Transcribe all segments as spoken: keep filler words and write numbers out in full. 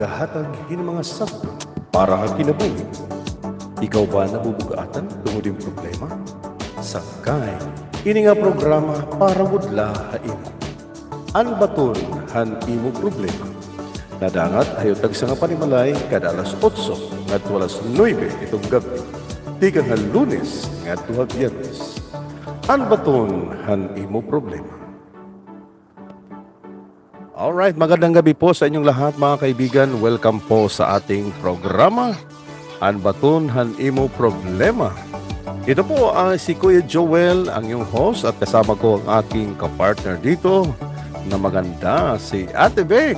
Gahatag hin mga sabat para ha kinabuhi. Ikaw ba nabubug-atan tungod hin problema? Sangkay ini nga programa para gud la ha imo. An baton han imo problema. Nadangat ha iyo tagsa nga panimalay kada alas otso ngadto alas nuebe iton gab-i, tikang ha Lunes ngadto ha Biyernes. An baton han imo problema. Alright, magandang gabi po sa inyong lahat, mga kaibigan. Welcome po sa ating programa, An Baton han Imo Problema. Ito po ang si Kuya Joel, ang iyong host, at kasama ko ang aking kapartner dito na maganda, si Ate Bec.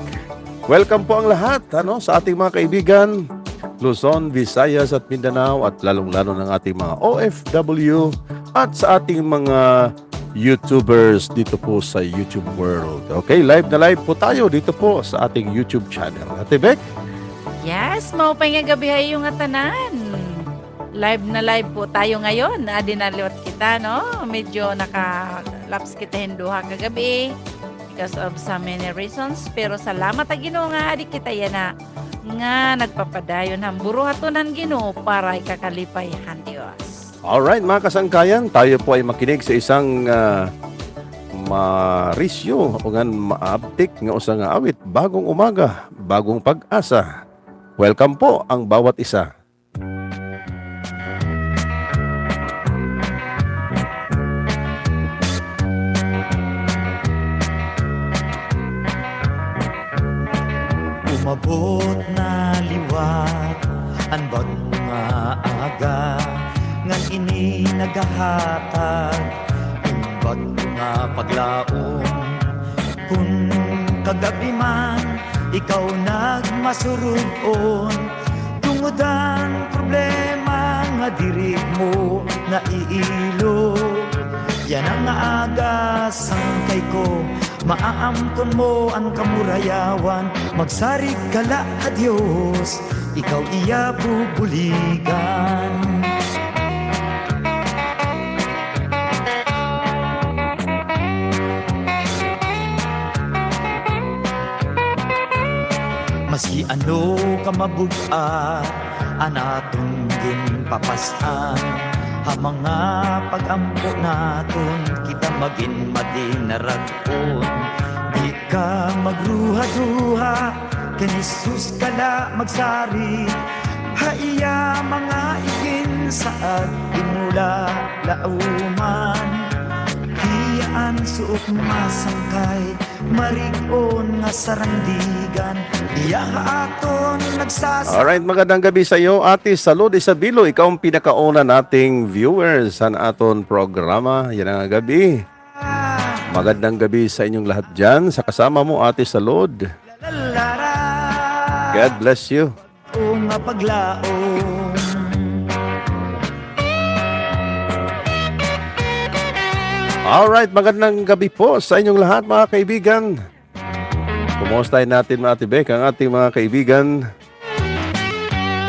Welcome po ang lahat, ano, sa ating mga kaibigan, Luzon, Visayas, at Mindanao, at lalong-lalo ng ating mga O F W at sa ating mga YouTubers dito po sa YouTube world. Okay, live na live po tayo dito po sa ating YouTube channel. Ate Bec? Yes, maupay nga gabi ha iyo ngatanan. Live na live po tayo ngayon. Adi na liwat kita, no? Medyo naka-lapse kita hin duha ka gab-i because of so many reasons. Pero salamat ha Ginoo nga adi kita yana nga nagpapadayon han buruhaton han Ginoo para ikakalipay han Dios. Alright, mga kasangkayan, tayo po ay makinig sa isang, ah, marisyo o ngan maabtik nga usa nga awit, Bagong Umaga, Bagong Pag-asa. Welcome po ang bawat isa. Umabot na liwat an bag-o nga aga, ngan ini nagahatag hin bag-o nga paglaom. Kon kagab-i man ikaw nagmasurug-on, tungod han problema nga diri mo naiilo. Yana nga aga, sangkay ko, maaamkon mo an kamurayawan. Magsarig ka la ha Dios, ikaw iya bubuligan. Maski ano ka mabug-at an aton ginpapas-an, ha mga pag-ampo naton kita magin madinarag-on. Di ka magruha-duha, kan Jesus ka la magsarig, ha iya mga iginsaad, di mo la lauman. Hiya an suot masangkay, marig-on nga sarandigan, iya ha aton nagsasa- Alright, magandang gabi sa iyo, Ate Salud Isabilo. Ikaw ang pinakauna nating viewers han aton programa yana nga gab-i. Magandang gabi sa inyong lahat diyan, sa kasama mo, Ate Salud. God bless you. Nga paglaom. Alright, magandang gabi po sa inyong lahat, mga kaibigan. Kumustahin natin, mga Ate Bec, ang ating mga kaibigan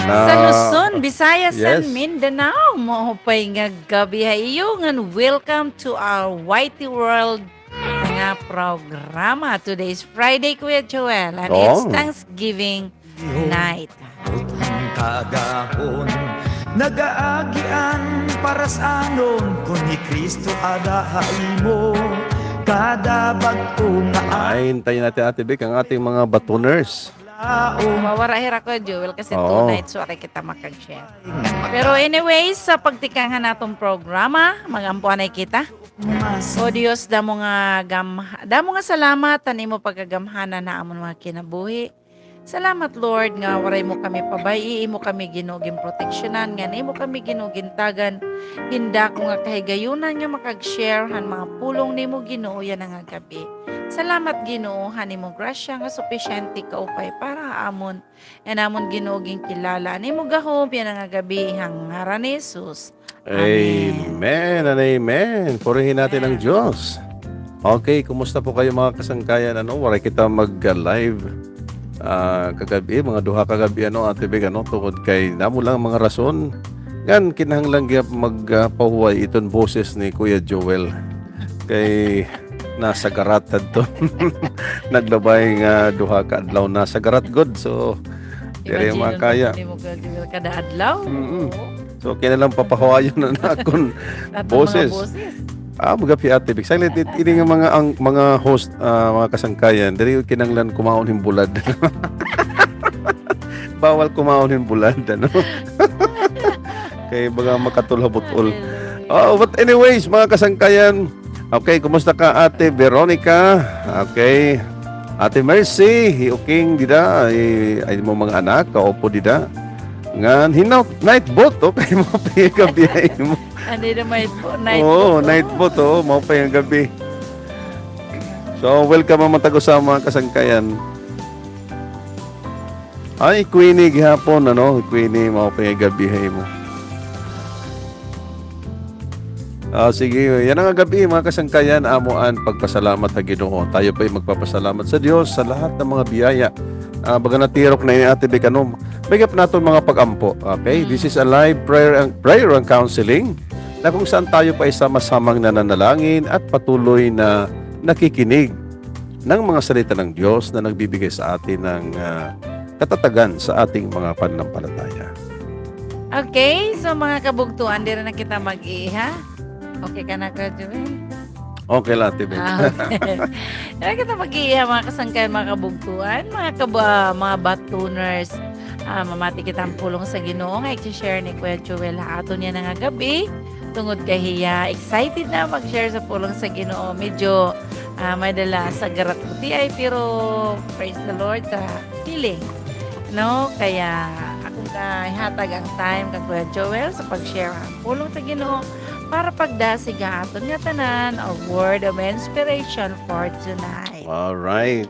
na Sa Luzon, Visayas, and Yes. Mindanao. Maupay nga gab-i ha iyo, ngan welcome to our Y T World nga programa. Today is Friday, Kuya Joel, and Oo. it's Thanksgiving night. Butang kaagahon, nagaagi an parasanon, kon hi Kristo ada ha imo, kada bag-o nga Ay, hintayin natin, Ate Bec, ang ating mga batoners. Mawara hira, Kuya Joel, kasi Oo. two nights waray kita makag-share. Pero anyways, sa pagtikang han aton programa, mag-ampo anay kita. O Dios, damo nga gam-, damo nga salamat han imo pagagamhanan ha amon mga kinabuhi. Salamat, Lord, nga waray mo kami pabay-i, imo kami, Ginoo, ginproteksyonan, ngan imo kami, Ginoo, gintagan hin dako nga kahigayunan nga makag-share han mga pulong nimo, Ginoo, yana nga gab-i. Salamat, Ginoo, han imo grasya nga supisyente kaupay para ha amon. Yana amon, Ginoo, ginkilala an imo gahom yana nga gab-i, ha ngaran ni Jesus. Amen. Amen and amen. Purihin natin ang Amen. Diyos. Okay, kumusta po kayo, mga kasangkayan? Ano, waray kita mag-live, ah, kagab-i, mga duha kagab-i, ano, Ate Bec, ano, tungod kay namo lang mga rason. Ngan, kinahanglan gyud mag, ah, pahuway iton boses ni Kuya Joel. Kay nasagarat hadto. Naglabay nga duha ka adlaw nasagarat gud. So, diri makaya. Di mo ka, di mo kada adlaw? Mm-mm. Oo. So, kaya na lang papahuwayon na na akon boses. Ah, magapi, Ate Bec. Silent it, ini nga mga, ang mga host, ah, mga kasangkayan, diri kinanglan kumaon hin bulad. Bawal kumaon hin bulad, ano? Kay mga makatulhabutol. Hallelujah. Oh, but anyways, mga kasangkayan, okay, kumusta ka, Ate Veronica? Okay. Ate Mercy, hi Uking dida, ay, ay mo mga anak, kaupo dida. Ngan, hinaw, night boat, okay, maupay nga gab-i ha imo. Ano na night boat? Oo, night boat, oo, maupay nga gab-i. So, welcome man tag-usa, mga kasangkayan. Ay, Queenie gihapon, ano? Queenie, maupay nga gab-i ha imo. Ah, sige, yana nga gab-i, mga kasangkayan, amo an pagpasalamat ha Ginoo. Tayo po'y magpapasalamat sa Diyos sa lahat ng mga biyaya. Ah, baga natirok na ini, Ate Bec, ano? May gap naton mga pag-ampo, okay? Mm. This is a live prayer and, prayer and counseling na kung saan tayo pa'y sama-samang nananalangin at patuloy na nakikinig ng mga salita ng Diyos na nagbibigay sa atin ng, ah, katatagan sa ating mga pananampalataya. Okay, so mga kabugtuan, diri na kita mag-iiha. Okay ka na, Kuya Joel? Okay la, Ate Bec. Ah, okay. Diri na kita mag-iiha, mga kasangkayan, mga kabugtuan, mga kabu-, ah, mga batuners. Ah, mamati kita han pulong sa Ginoo nga i-share ni Kuya Joel ha aton yana nga gab-i. Tungod kay hiya excited na mag-share sa pulong sa Ginoo. Medyo, ah, may dala sagarat gutiay, pero praise the Lord sa healing. No? Kaya akon ihatag an time kan Kuya Joel sa pag-share han pulong sa Ginoo para pagdasig ha aton ngatanan a word of inspiration for tonight. All right.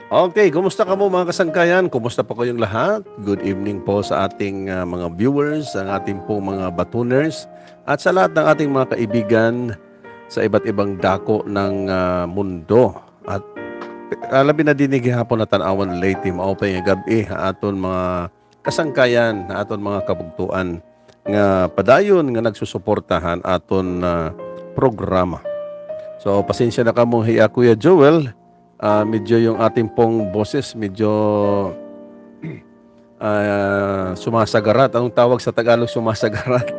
Okay, kumusta kamo, mga kasangkayan? Kumusta po kayong lahat? Good evening po sa ating, ah, mga viewers, ang ating pong mga batuners, at sa lahat ng ating mga kaibigan sa iba't ibang dako ng, ah, mundo. At, ah, labi na dinhi gihapon Natanauan, Leyte, maupay nga gab-i ha aton mga kasangkayan, ha aton mga kabugtuan nga padayon nga nagsusuporta han aton, ah, programa. So, pasensya na kamo hiya Kuya Joel. Ah, medyo yung ating pong boses, medyo, ah, sumasagarat. Anong tawag sa Tagalog, sumasagarat?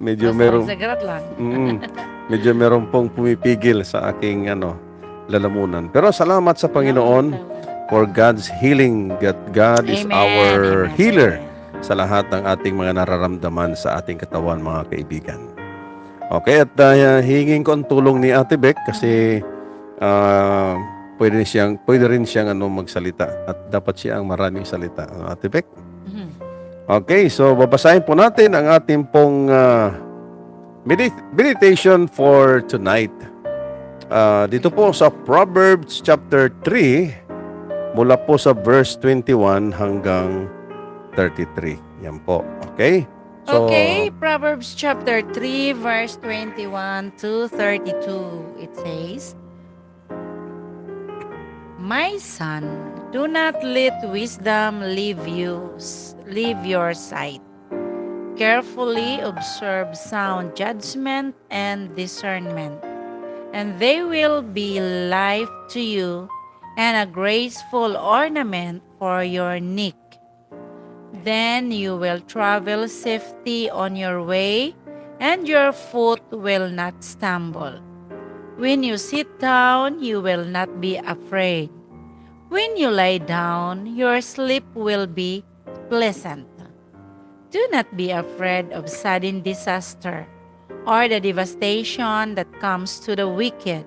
Medyo merong, sumasagarat lang. Mm, medyo meron pong pumipigil sa aking, ano, lalamunan. Pero salamat sa Panginoon for God's healing. God, God is our healer sa lahat ng ating mga nararamdaman sa ating katawan, mga kaibigan. Okay, at, ah, hihingin ko ang tulong ni Ate Bec kasi, ah, pwede siyang, pwede rin siyang, ano, magsalita at dapat siya ang maraming salita. Ano, Ate Bec? Mhm. Okay, so babasahin po natin ang ating pong, ah, medit-, meditation for tonight. Ah, dito po sa Proverbs chapter three, mula po sa verse twenty-one hanggang thirty-three. Yan po. Okay? So, okay, Proverbs chapter three, verse twenty-one to thirty-two, it says, "My son, do not let wisdom leave you, leave your sight. Carefully observe sound judgment and discernment, and they will be life to you and a graceful ornament for your neck. Then you will travel safety on your way, and your foot will not stumble. When you sit down, you will not be afraid. When you lie down, your sleep will be pleasant. Do not be afraid of sudden disaster or the devastation that comes to the wicked.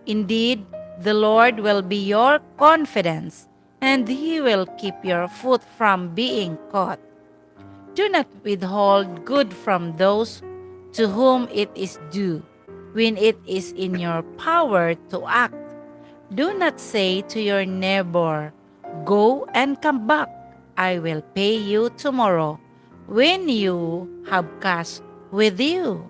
Indeed, the Lord will be your confidence, and he will keep your foot from being caught. Do not withhold good from those to whom it is due when it is in your power to act. Do not say to your neighbor, 'Go and come back, I will pay you tomorrow,' when you have cash with you.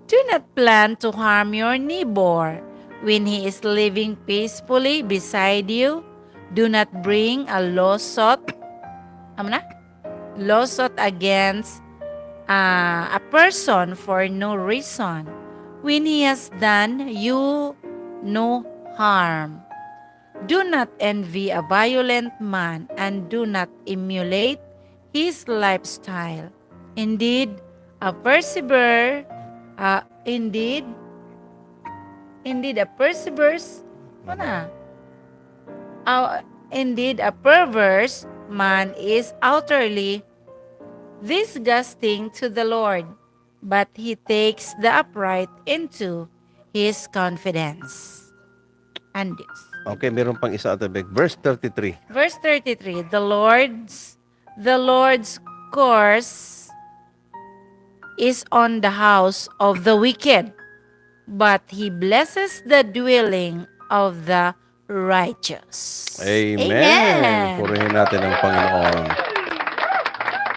Do not plan to harm your neighbor when he is living peacefully beside you. Do not bring a lawsuit, ano na? Lawsuit against uh, a person for no reason when he has done you no harm. Do not envy a violent man and do not emulate his lifestyle. Indeed, a persever-, uh, indeed, indeed a perseverance, ano? Uh, indeed, a perverse man is utterly disgusting to the Lord, but he takes the upright into his confidence. And this. Okay, meron pang isa, Ate Bec. Verse thirty-three. Verse thirty-three, the Lord's, the Lord's curse is on the house of the wicked, but he blesses the dwelling of the righteous. Amen. Amen. Purihin natin ang Panginoon.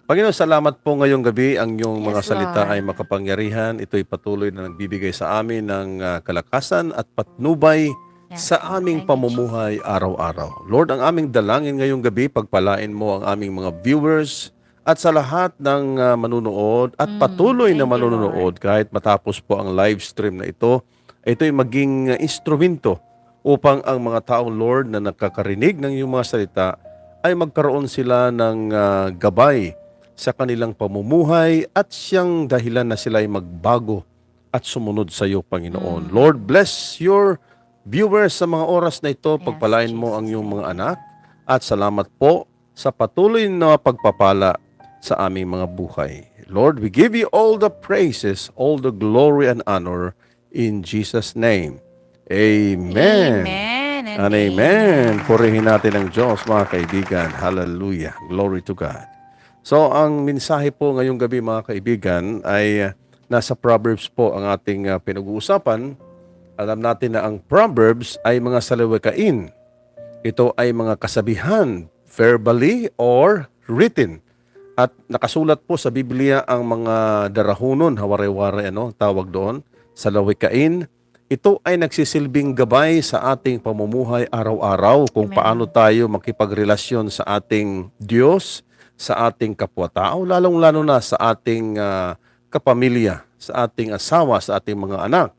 Panginoon, salamat po ngayong gabi. Ang iyong mga salita ay makapangyarihan. Ito'y patuloy na nagbibigay sa amin ng, ah, kalakasan at patnubay sa aming pamumuhay araw-araw. Lord, ang aming dalangin ngayong gabi, pagpalain mo ang aming mga viewers at sa lahat ng, ah, manunood at patuloy na manunood kahit matapos po ang live stream na ito. Ito'y maging, ah, instrumento upang ang mga tao, Lord, na nakakarinig ng iyong mga salita ay magkaroon sila ng, ah, gabay sa kanilang pamumuhay at siyang dahilan na sila ay magbago at sumunod sa iyo, Panginoon. Lord, bless your viewers sa mga oras na ito. Pagpalain mo ang iyong mga anak at salamat po sa patuloy na pagpapala sa aming mga buhay. Lord, we give you all the praises, all the glory and honor in Jesus' name. Amen. Amen and amen. Purihin natin ang Diyos, mga kaibigan. Hallelujah. Glory to God. So, ang mensahe po ngayong gabi, mga kaibigan, ay, ah, nasa Proverbs po ang ating, ah, pinag-uusapan. Alam natin na ang Proverbs ay mga salawikain. Ito ay mga kasabihan, verbally or written. At nakasulat po sa Biblia ang mga darahunon, ha Waray-Waray, ano, tawag doon, salawikain. Ito ay nagsisilbing gabay sa ating pamumuhay araw-araw kung paano tayo makipagrelasyon sa ating Diyos, sa ating kapwa-tao, lalong-lalo na sa ating, ah, kapamilya, sa ating asawa, sa ating mga anak,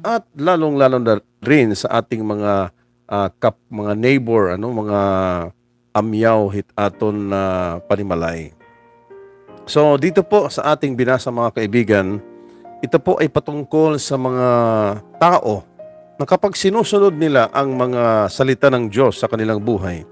at lalong-lalo na rin sa ating mga, ah, kap-, mga neighbor, ano, mga amyaw hit aton, ah, panimalay. So, dito po sa ating binasa, mga kaibigan, ito po ay patungkol sa mga tao na kapag sinusunod nila ang mga salita ng Diyos sa kanilang buhay,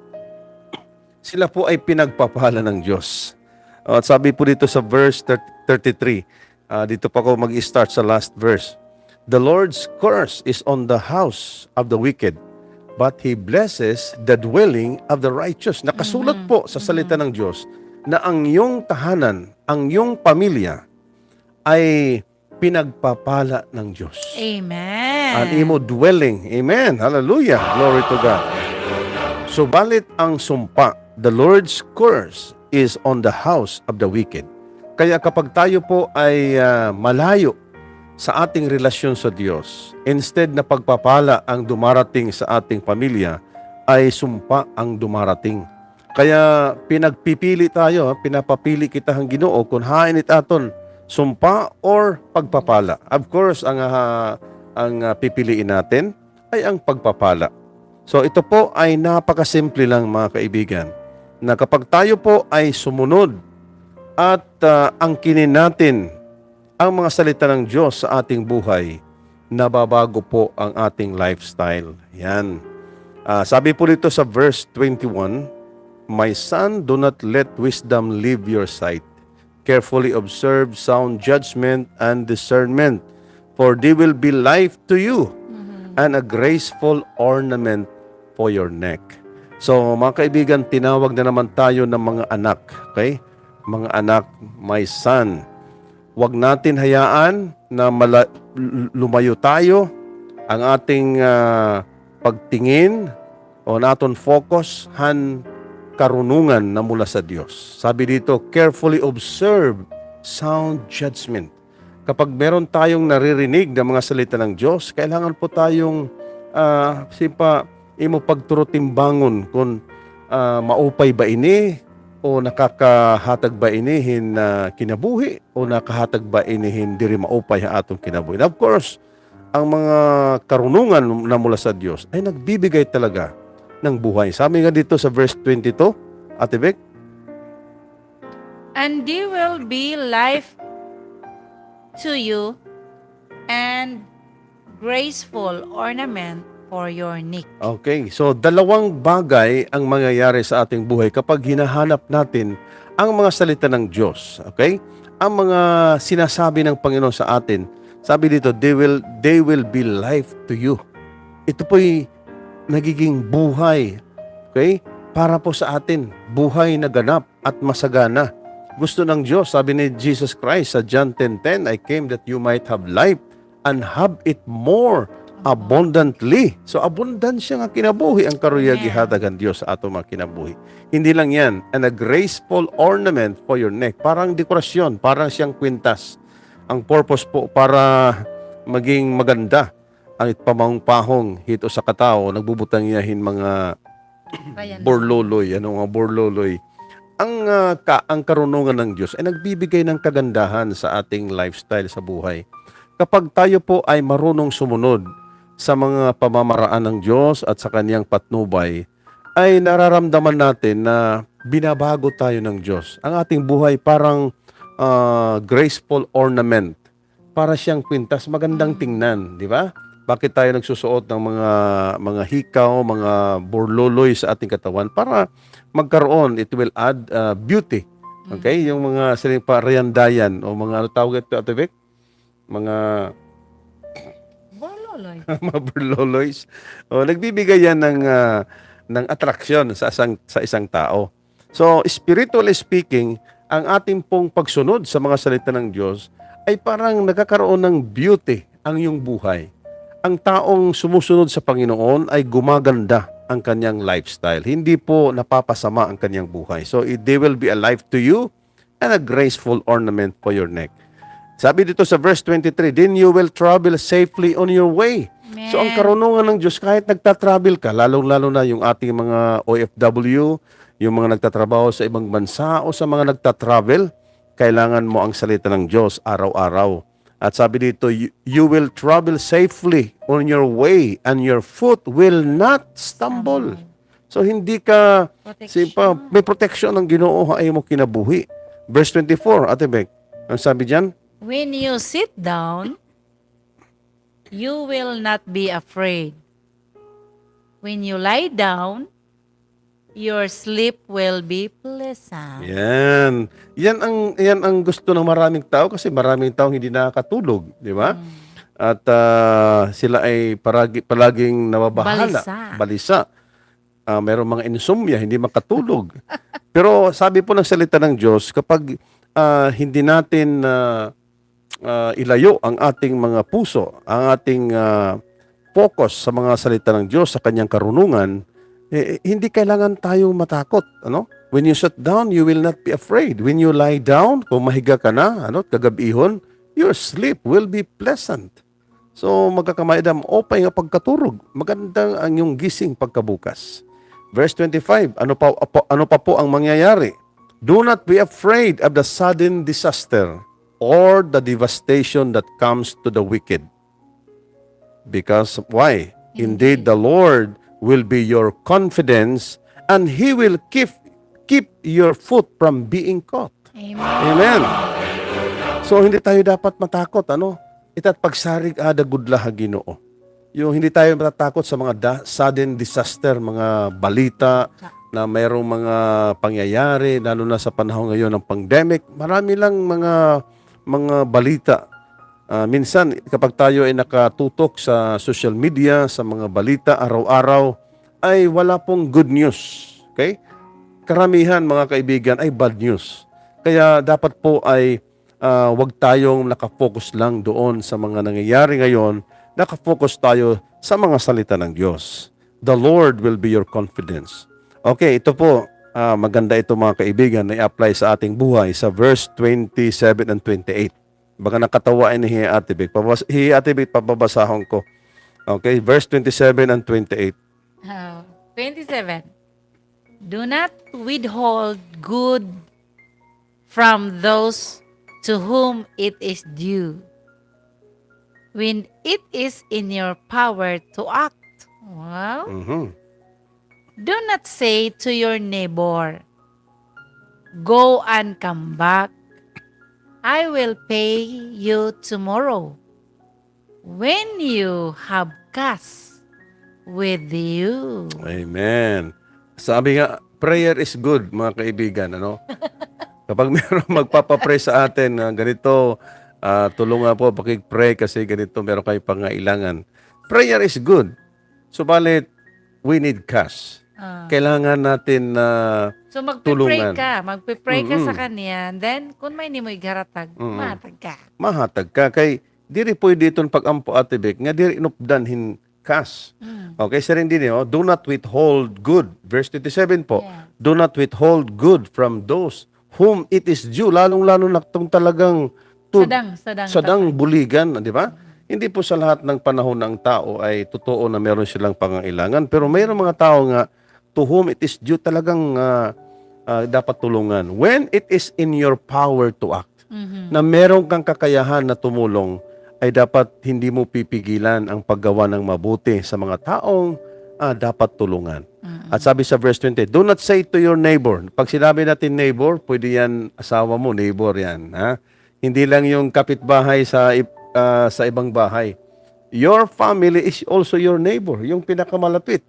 sila po ay pinagpapala ng Diyos. At sabi po dito sa verse thirty, thirty-three, ah, dito pa ako mag-start sa last verse. "The Lord's curse is on the house of the wicked, but He blesses the dwelling of the righteous." Nakasulat po sa salita ng Diyos na ang iyong tahanan, ang iyong pamilya ay pinagpapala ng Diyos. Amen. An imo dwelling. Amen. Hallelujah. Glory to God. Subalit ang sumpa, the Lord's curse is on the house of the wicked. Kaya kapag tayo po ay, ah, malayo sa ating relasyon sa Diyos, instead na pagpapala ang dumarating sa ating pamilya, ay sumpa ang dumarating. Kaya pinagpipili tayo, ha, pinapapili kita han Ginoo kon hain it aton sumpa or pagpapala. Of course, ang, ah, ang, ah, pipiliin natin ay ang pagpapala. So, ito po ay napakasimple lang, mga kaibigan, na kapag tayo po ay sumunod at, ah, angkinin natin ang mga salita ng Diyos sa ating buhay, nababago po ang ating lifestyle. Yan. Ah, sabi po dito sa verse twenty-one, "My son, do not let wisdom leave your sight. Carefully observe sound judgment and discernment, for they will be life to you and a graceful ornament for your neck." So, mga kaibigan, tinawag na naman tayo ng mga anak. Okay? Mga anak, my son. Huwag natin hayaan na mala-, l-, lumayo tayo ang ating, ah, pagtingin o an aton focus han karunungan na mula sa Diyos. Sabi dito, "Carefully observe sound judgment." Kapag meron tayong naririnig na mga salita ng Diyos, kailangan po tayong, ah, sipa, imo pagturutimbangon kon, ah, maupay ba ini, o nakakahatag ba ini hin, ah, kinabuhi, o nakahatag ba ini hin diri maupay ha aton kinabuhi? And of course, ang mga karunungan na mula sa Diyos ay nagbibigay talaga ng buhay. Sabi nga dito sa verse twenty-two, Ate Bec, "And they will be life to you and graceful ornament for your neck." Okay, so dalawang bagay ang mangyayari sa ating buhay kapag hinahanap natin ang mga salita ng Diyos. Okay? Ang mga sinasabi ng Panginoon sa atin, sabi dito, "They will, they will be life to you." Ito po'y nagiging buhay. Okay? Para po sa atin, buhay na ganap at masagana. Gusto ng Diyos, sabi ni Jesus Christ sa John ten ten, "I came that you might have life and have it more abundantly." So, abundansya nga kinabuhi ang karuya gihatag han Diyos sa ato mga kinabuhi. Hindi lang yan, "And a graceful ornament for your neck." Parang dekorasyon, parang siyang kwintas. Ang purpose po para maging maganda ang pamahong-pahong hit usa ka tawo, nagbubutang niya hin mga burloloy, ano nga burloloy. Ang, ah, ka-, ang karunungan ng Diyos ay nagbibigay ng kagandahan sa ating lifestyle sa buhay. Kapag tayo po ay marunong sumunod sa mga pamamaraan ng Diyos at sa kaniyang patnubay, ay nararamdaman natin na binabago tayo ng Diyos. Ang ating buhay parang, ah, graceful ornament, para siyang kwintas, magandang tingnan, di ba? Bakit tayo nagsusuot ng mga, mga hikaw, mga burloloy sa ating katawan? Para magkaroon, it will add, ah, beauty. Okay? Yung mga siling pa, rayandayan, o mga, ano tawag ito, Ate Bec? Mga burloloy. Mga burloloys. O, nagbibigay yan ng, ah, ng atraksyon sa isang, sa isang tao. So, spiritually speaking, ang ating pong pagsunod sa mga salita ng Diyos ay parang nagkakaroon ng beauty ang iyong buhay. Ang taong sumusunod sa Panginoon ay gumaganda ang kanyang lifestyle. Hindi po napapasama ang kanyang buhay. So, it, they will be a life to you and a graceful ornament for your neck. Sabi dito sa verse twenty-three, "Then you will travel safely on your way." So, ang karunungan ng Diyos, kahit nagta-travel ka, lalong-lalo na yung ating mga O F W, yung mga nagtatrabaho sa ibang bansa o sa mga nagta-travel, kailangan mo ang salita ng Diyos araw-araw. At sabi dito, "You, you will travel safely on your way and your foot will not stumble." So, hindi ka, may protection ang Ginoo ha imo kinabuhi. Verse twenty-four, Ate Bec, ang sabi diyan? "When you sit down, you will not be afraid. When you lie down, your sleep will be pleasant." Yan. Yan ang, yan ang gusto ng maraming tao kasi maraming tao hindi nakakatulog, di ba? At, ah, sila ay paragi, palaging nababahala, balisa. Ah, mayroong mga insomnia, hindi makatulog. Pero sabi po ng salita ng Diyos, kapag, ah, hindi natin, ah, ah, ilayo ang ating mga puso, ang ating, ah, focus sa mga salita ng Diyos, sa kanyang karunungan, eh, hindi kailangan tayong matakot, ano? "When you sit down, you will not be afraid. When you lie down," kung mahiga ka na, ano, kagab-ihon, "your sleep will be pleasant." So, magkakamaidam, maupay nga pagkaturog. Maganda ang iyong gising pagkabukas. Verse twenty-five, ano pa, apo-, ano pa po ang mangyayari? "Do not be afraid of the sudden disaster or the devastation that comes to the wicked." Because why? Indeed, the Lord will be your confidence and He will keep, keep your foot from being caught. Amen. Amen. So, hindi tayo dapat matakot, ano? Ita it pagsarig ada gud la ha Ginoo. Yung hindi tayo matatakot sa mga da-, sudden disaster, mga balita na mayroong mga pangyayari, lalo na sa panahon ngayon ng pandemic. Marami lang mga, mga balita. Ah, minsan, kapag tayo ay nakatutok sa social media, sa mga balita araw-araw, ay wala pong good news. Okay? Karamihan, mga kaibigan, ay bad news. Kaya dapat po ay, ah, wag tayong nakafocus lang doon sa mga nangyayari ngayon. Nakafocus tayo sa mga salita ng Diyos. "The Lord will be your confidence." Okay, ito po, ah, maganda ito, mga kaibigan, na i-apply sa ating buhay sa verse twenty-seven and twenty-eight. Baga nakatawa ini hi Ate Bec. Pabas-, hi Ate Bec, papabasahon ko. Okay, verse twenty-seven and twenty-eight. Oh, twenty-seven. Do not withhold good from those to whom it is due, when it is in your power to act. Wow. Mhm. Do not say to your neighbor, "Go and come back. I will pay you tomorrow," when you have cash with you. Amen. Sabi nga, prayer is good, mga kaibigan, ano? Kapag meron magpapapray sa atin na ganito, ah, tulungan po, pakig-pray kasi ganito, meron kayo pangailangan. Prayer is good. Subalit, we need cash. Ah. Kailangan natin na So, magpe-pray tulungan. ka. Magpe-pray ka sa Mm-mm. kanya. Then, kung may nimo igharatag, Mm-mm. mahatag ka. Mahatag ka. Kay, diri pwede iton pag-ampo, Ate Bec, nga diri inupdan hin cash. Mm. Okay, siring dinhi, oh, "Do not withhold good." Verse twenty-seven po, Yeah. "Do not withhold good from those whom it is due." Lalong-lalo na itong talagang tu-, Sadang, sadang, sadang tapat. buligan, di ba? Mm. Hindi po sa lahat ng panahon na ang tao ay totoo na meron silang pangangailangan, pero mayroong mga tao nga to whom it is due, talagang, ah, ah, dapat tulungan. When it is in your power to act, Mhm. na meron kang kakayahan na tumulong, ay dapat hindi mo pipigilan ang paggawa ng mabuti sa mga taong, ah, dapat tulungan. Mm-mm. At sabi sa verse twenty, "Do not say to your neighbor," pag sinabi natin neighbor, pwede yan asawa mo, neighbor yan, ha? Hindi lang yung kapitbahay sa ib-, ah, sa ibang bahay. Your family is also your neighbor, yung pinakamalapit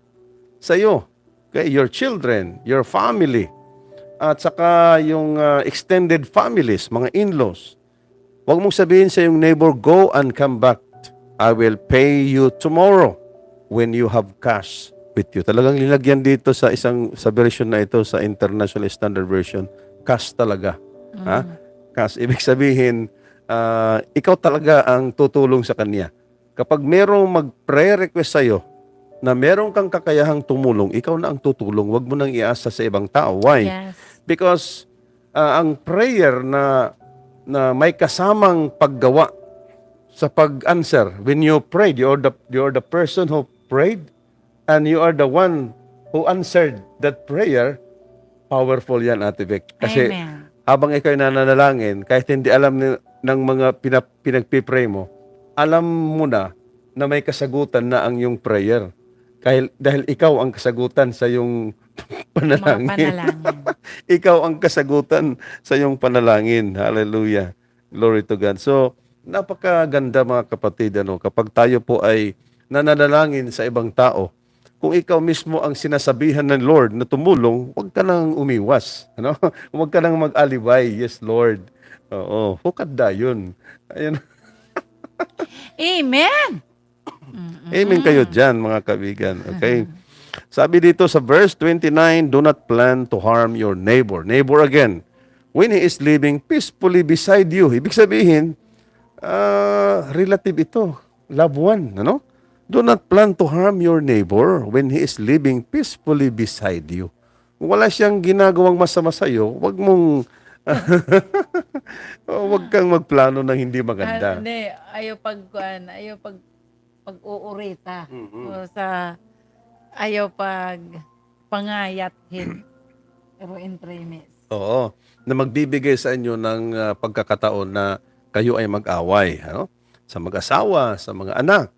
sa iyo. Okay, your children, your family, at saka yung, ah, extended families, mga in-laws. Huwag mong sabihin sa iyong neighbor, "Go and come back. I will pay you tomorrow when you have cash with you." Talagang linagyan dito sa isang, sa version na ito, sa International Standard Version, cash talaga. Ha? Mm. Cash, ibig sabihin, ah, ikaw talaga ang tutulong sa kanya. Kapag merong mag-prayer request sa'yo na meron kang kakayahang tumulong, ikaw na ang tutulong. Huwag mo nang iasa sa ibang tao. Why? Yes. Because, ah, ang prayer na, na may kasamang paggawa sa pag-answer, when you prayed, you're the, you're the person who prayed, and you are the one who answered that prayer, powerful yan, Ate Bec. Kasi Amen. habang ikaw'y nananalangin, kahit hindi alam ni, ng mga pinap-, pinagpipray mo, alam mo na na may kasagutan na ang iyong prayer. Dahil, dahil ikaw ang kasagutan sa iyong panalangin. Mga panalangin. Ikaw ang kasagutan sa iyong panalangin. Hallelujah. Glory to God. So, napakaganda, mga kapatid, ano, kapag tayo po ay nananalangin sa ibang tao, kung ikaw mismo ang sinasabihan ng Lord na tumulong, huwag ka nang umiwas, ano? Huwag ka nang mag-alibay. "Yes, Lord." Oo, hukad dayon. Ayun. Amen. Mm-mm. Amen kayo diyan, mga kaibigan. Okay? Sabi dito sa verse twenty-nine, "Do not plan to harm your neighbor." Neighbor again. "When he is living peacefully beside you." Ibig sabihin, ah, relative ito, loved one, ano? "Do not plan to harm your neighbor when he is living peacefully beside you." Kung wala siyang ginagawang masama sa'yo, wag mong, wag kang magplano ng hindi maganda. Ah, hindi. Ayaw pag, kuan, ayaw pag, pag-uurita. Mm-mm. O sa, ayaw pag pangayat hin. Pero in premise. Oo. Na magbibigay sa inyo ng, ah, pagkakataon na kayo ay mag-away, ano? Sa mag-asawa, sa mga anak.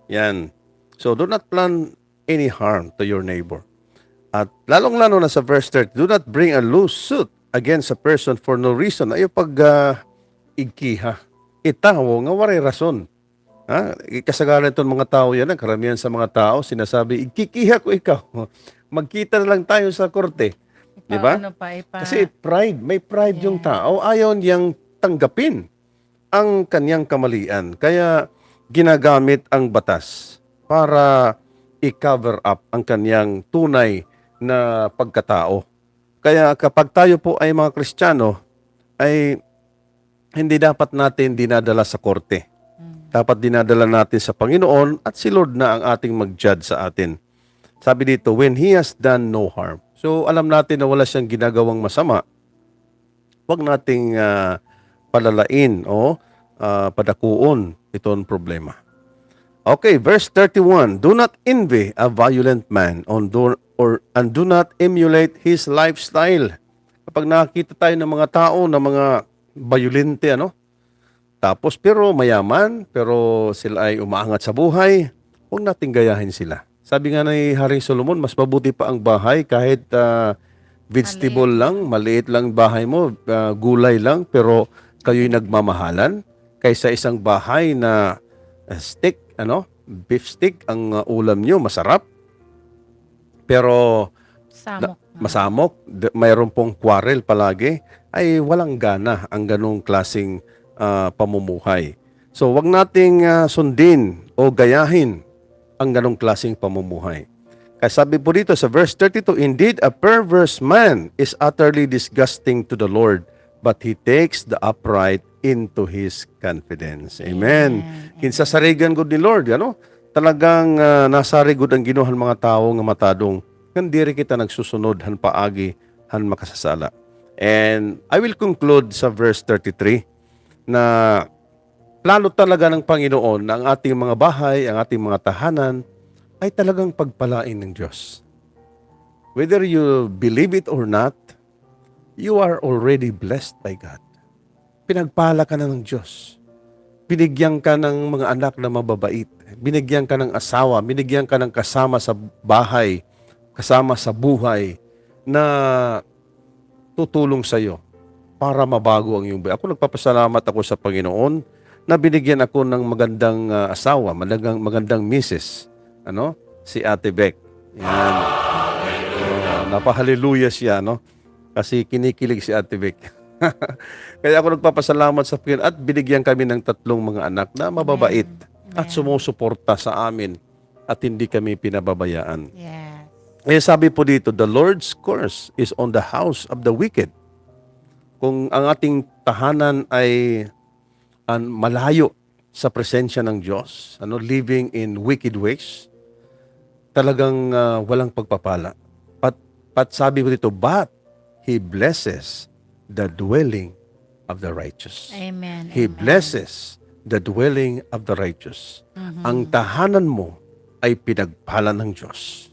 Yan. So, do not plan any harm to your neighbor. At lalong-lalo na sa verse thirty, "Do not bring a lawsuit against a person for no reason." Ayaw pag, ah, igkiha. Itawo nga waray rason. Ha? Kasagaran iton mga tao yan, ah, karamihan sa mga tao, sinasabi, "Igkikiha ko ikaw. Magkita na lang tayo sa korte." Di ba? Ipa-, ano pa, ipa- Kasi pride, may pride yung tao. Yes. Ayaw niyang tanggapin ang kaniyang kamalian. Kaya ginagamit ang batas para i-cover up ang kaniyang tunay na pagkatao. Kaya kapag tayo po ay mga Kristiyano, ay hindi dapat natin dinadala sa korte. Mm. Dapat dinadala natin sa Panginoon at si Lord na ang ating mag-judge sa atin. Sabi dito, "When he has done no harm." So, alam natin na wala siyang ginagawang masama. Huwag nating, ah, palalain o, ah, padakuon iton problema. Okay, verse thirty-one, "Do not envy a violent man, on do, or, and do not emulate his lifestyle." Kapag nakakita tayo ng mga tao na mga bayolente, ano, tapos, pero mayaman, pero sila ay umaangat sa buhay, huwag nating gayahin sila. Sabi nga ni Haring Solomon, mas mabuti pa ang bahay kahit, ah, vegetable lang, maliit lang bahay mo, ah, gulay lang, pero kayo'y nagmamahalan, kaysa isang bahay na, ah, steak, ano, beef steak ang, ah, ulam niyo, masarap. Pero na-, masamok. Masamok, d-, mayroon pong quarrel palagi, ay walang gana ang ganong klaseng, ah, pamumuhay. So, wag nating, ah, sundin o gayahin ang ganong klaseng pamumuhay. Kaya sabi po dito sa verse thirty-two, "Indeed, a perverse man is utterly disgusting to the Lord, but he takes the upright into his confidence." Amen. Amen. Kinsasarigan gud ni Lord, ano? Talagang, ah, nasarig gud an Ginoo han mga tawo nga matadong ngan diri kita nagsusunod han paagi han makasasala. And I will conclude sa verse thirty-three na plano talaga ng Panginoon na ang ating mga bahay, ang ating mga tahanan ay talagang pagpalain ng Diyos. Whether you believe it or not, you are already blessed by God. Pinagpala ka na ng Diyos. Binigyan ka ng mga anak na mababait. Binigyan ka ng asawa. Binigyan ka ng kasama sa bahay, kasama sa buhay na tutulong sa'yo para mabago ang iyong buhay. Ako, nagpapasalamat ako sa Panginoon na binigyan ako ng magandang, ah, asawa, magandang, magandang misis, ano, si Ate Bec. Yan. Oh, napahaleluya siya, no? Kasi kinikilig si Ate Bec. Kaya ako nagpapasalamat sa Panginoon at binigyan kami ng tatlong mga anak na mababait at sumusuporta sa amin at hindi kami pinababayaan. Yes. Eh, sabi po dito, "The Lord's curse is on the house of the wicked." Kung ang ating tahanan ay an-, malayo sa presensya ng Diyos, ano, living in wicked ways, talagang, ah, walang pagpapala. But, but sabi po dito, "But He blesses the dwelling of the righteous." Amen. He blesses the dwelling of the righteous. Ang tahanan mo ay pinagpala ng Diyos.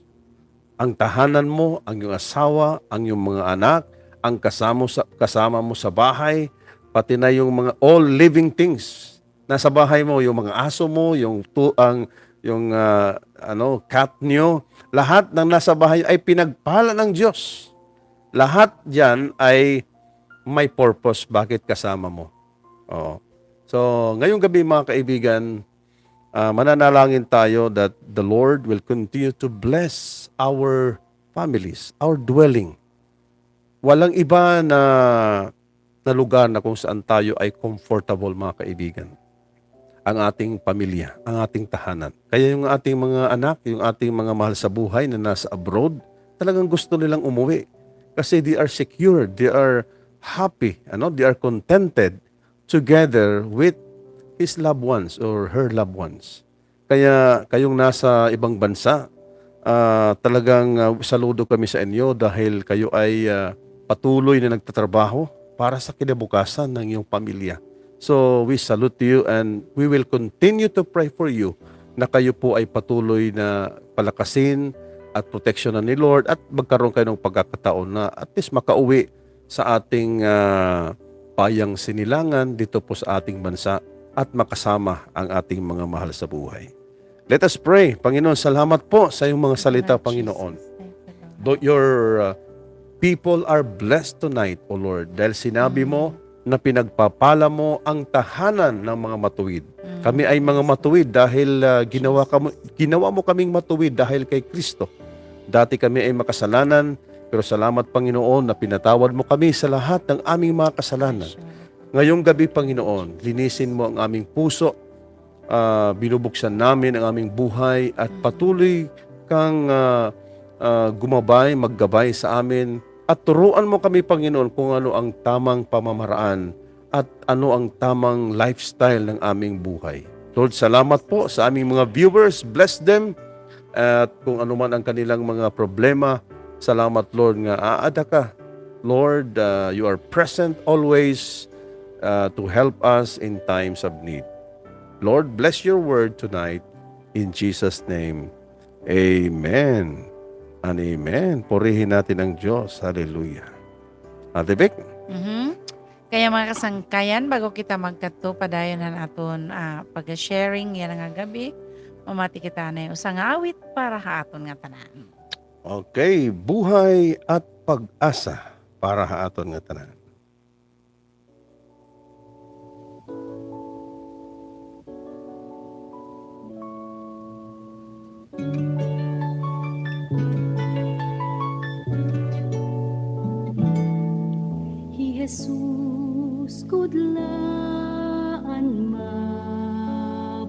Ang tahanan mo, ang iyong asawa, ang iyong mga anak, ang kasama sa, kasama mo sa bahay, pati na yung mga all living things nasa bahay mo, yung mga aso mo, yung tu-, ang, yung, ah, ano, cat niyo, lahat ng nasa bahay ay pinagpala ng Diyos. Lahat diyan ay may purpose bakit kasama mo. Oo. So, ngayong gabi, mga kaibigan, ah, mananalangin tayo that the Lord will continue to bless our families, our dwelling. Walang iba na, na lugar na kung saan tayo ay comfortable, mga kaibigan. Ang ating pamilya, ang ating tahanan. Kaya yung ating mga anak, yung ating mga mahal sa buhay na nasa abroad, talagang gusto nilang umuwi. Kasi they are secure, they are happy, ano, they are contented together with his loved ones or her loved ones. Kaya kayong nasa ibang bansa, ah, talagang, ah, saludo kami sa inyo dahil kayo ay, ah, patuloy na nagtatrabaho para sa kinabukasan ng iyong pamilya. So, we salute you and we will continue to pray for you na kayo po ay patuloy na palakasin at proteksyonan ni Lord at magkaroon kayo ng pagkakataon na at least makauwi sa ating, ah, bayang sinilangan dito po sa ating bansa at makasama ang ating mga mahal sa buhay. Let us pray. Panginoon, salamat po sa iyong mga salita, Panginoon. Lord Jesus, thank you, Lord. Your, uh, people are blessed tonight, O Lord, dahil sinabi mo na pinagpapala mo ang tahanan ng mga matuwid. Kami ay mga matuwid dahil, uh, ginawa kamo, ginawa mo kaming matuwid dahil kay Kristo. Dati kami ay makasalanan, pero salamat, Panginoon, na pinatawad mo kami sa lahat ng aming mga kasalanan. Ngayong gabi, Panginoon, linisin mo ang aming puso, ah, binubuksan namin ang aming buhay at patuloy kang, ah, ah, gumabay, maggabay sa amin at turuan mo kami, Panginoon, kung ano ang tamang pamamaraan at ano ang tamang lifestyle ng aming buhay. Lord, salamat po sa aming mga viewers. Bless them. At kung ano man ang kanilang mga problema, salamat, Lord, nga aada ka. Lord, uh, you are present always, uh, to help us in times of need. Lord, bless your word tonight. In Jesus' name, amen and amen. Purihin natin ang Diyos. Hallelujah. Ate Bec? Mhm. Kaya, mga kasangkayan, bago kita magkadto padayon han aton, ah, pag-sharing yana nga gab-i, mamati kita anay usa nga awit para ha aton ngatanan. Okay, Buhay at Pag-asa para ha aton ngatanan. Hi Jesus gud la an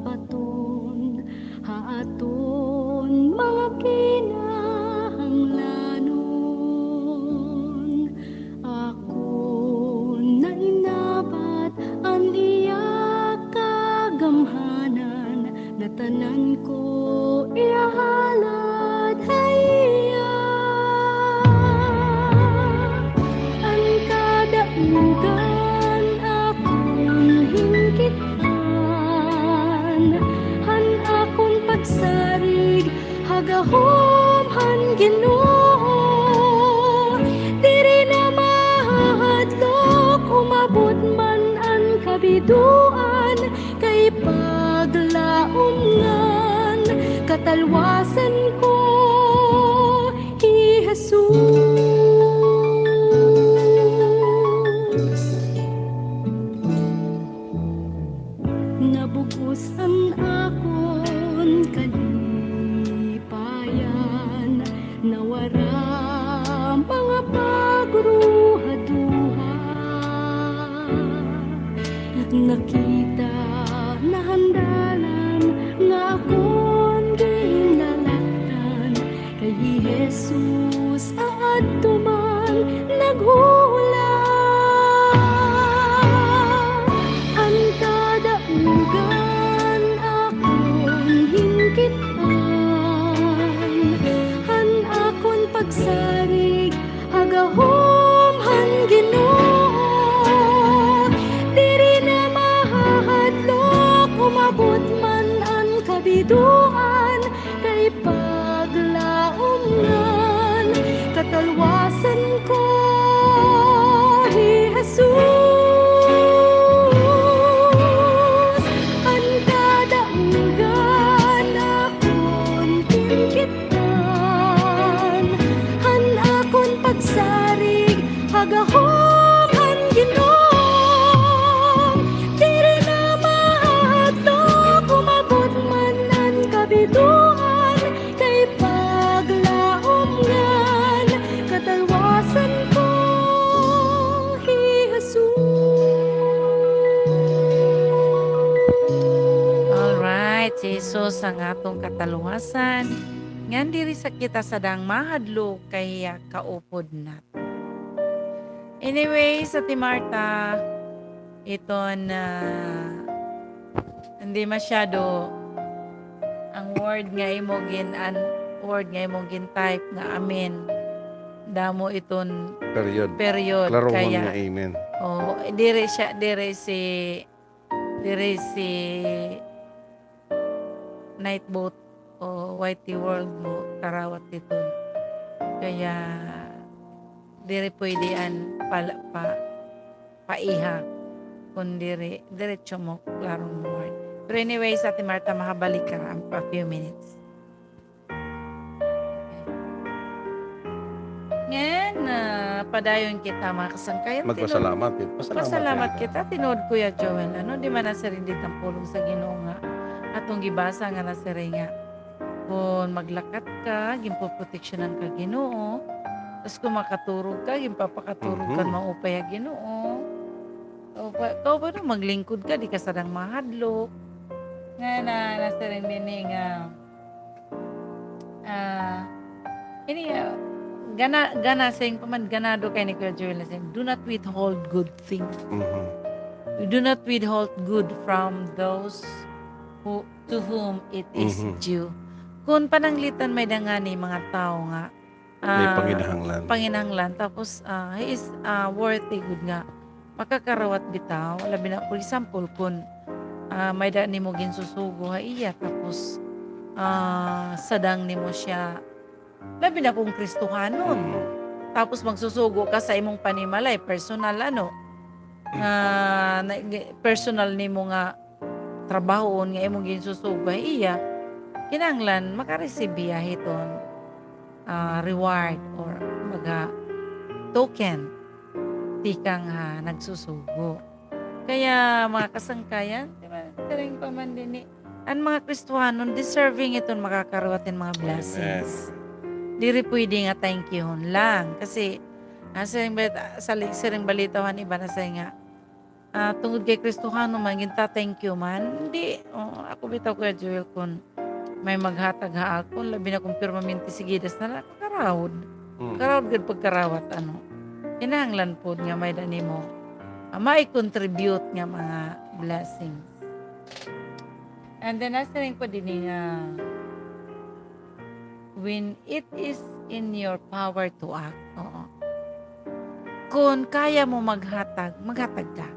mabaton ha aton mga kinahanglanon. Akon nainabat an iya kagamhanan, ngatanan ko ihahalad ha iya. An kadaugan akon hinkit-an, han akon pagsarig ha gahom han Ginoo. Diri na mahahadlok, umabot man an kabidoan, kay paglaom ngan katalwasan ko hi Jesus. Nabug-os an akon kalipayan, nawara mga pagruhaduha. Nakita na han dalan nga akon ginlalaktan, kay hi Jesus aadto man naghuhulat. An kadaugan akon hinkit-an, han akon pagsarig ha gahom han Ginoo. Diri na mahahadlok, umabot man an kabidoan, kay paglaom ngan katalwasan ko hi Jesus. An kadaugan akon hinkit-an, han akon pagsarig ha gahom han Ginoo. Diri na mahadlok, umabot man an kabidoan, kay paglaom ngan katalwasan ko hi Jesus. Alright, si Jesus an aton katalwasan. Ngan diri sa kita sadang mahadlok kay hiya kaupod naton. Anyways, Ate Martha, iton, ah, hindi masyado an word nga imo gin-, an word nga imo gin-type nga amen. Damo iton period. Period. Klarohon kaya nga amen. Oh, diri siya, diri si, diri si Night Boat o Y T World mo karawat didto. Kaya diri pwede an pala-, pa-, paiha. Kun diri, diretso mo, klarong mo word. Pero anyways, Ate Martha, makabalik ka in a few minutes. Ngan, ah, padayon kita, mga kasangkayan. Magpasalamat, eh. Pasalamat kita. Tinuod, Kuya Joel, ano, di man nasiring dida an pulong sa Ginoo nga atong gibasa nga nasiring nga kon maglakat ka, ginpoproteksyonan ka Ginoo, tas kon makaturog ka, ginpapakaturog ka maupay ha Ginoo. Kaupa-, kauban, maglingkod ka, di ka sadang mahadlok. Nga na, nasiring dinhi nga, ah, ini, ah, gana-, gana-, saying pa man, ganado kay ni Kuya Joel na saying, "Do not withhold good things." Do not withhold good from those who, to whom it is due. Kon pananglitan may-ada ngani mga tawo nga, ah, panginahanglan, tapos, ah, he is, ah, worthy gud nga makakarawat bitaw. Labi na, for example, kon, ah, may-ada nimo ginsusugo ha iya, tapos ah, sadang nimo siya, labi na kon Kristohanon. Mm. Tapos magsusugo ka sa imong panimalay, personal, ano, nga, na, personal nimo nga trabahoon nga imong ginsusugo ha iya, kinahanglan maka-receive hiya hiton, ah, reward or, kumbaga, token tikang ha nagsusugo. Kaya, mga kasangkayan, di ba, siring pa man dinhi, an mga Kristohanon, deserving iton makakarawat hin mga blessings. Amen. Diri pwede nga thank you-hon lang. Kasi, ah, siring ba-, sa li-, siring balita han iba na siring nga, ah, tungod kay Kristohanon man, ginta-thank you man. Hindi, oh, ako bitaw, Kuya Joel, kun may maghatag ha akon, labi na kon permanente sigidas na la, karawod. Mm. Karawod gud pagkarawat, ano. Kinahanglan pod nga may-ada nimo, ah, mai-contribute nga mga blessings. And then, nasiring pa dinhi nga, when it is in your power to act. Oo. Kun kaya mo maghatag, maghatag ka.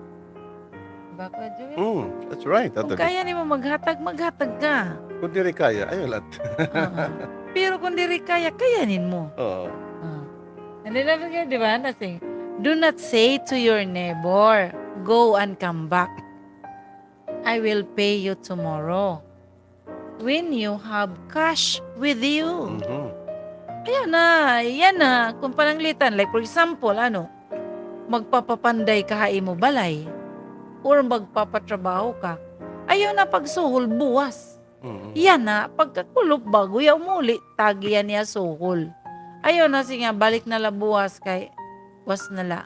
Ba, Kuya Joel? Mm, that's right, Ate Vic. Kun kaya nimo maghatag, maghatag ka. Kun diri kaya, ayaw lat. Oo. Pero kun diri kaya, kayanin mo. Oo. Ah. And then, ano nga, di ba, nasiring, "Do not say to your neighbor, 'Go and come back. I will pay you tomorrow,' when you have cash with you." Mhm. Ayaw na, yana, kun pananglitan, like, for example, ano, magpapapanday ka ha imo balay, or magpapatrabaho ka, ayaw na pagsuhol buwas. Mm. Yana, pagkakulop bago hiya umuli, tagi yana ha suhol. Ayaw na, sige, balik na la buwas kay buwas na la.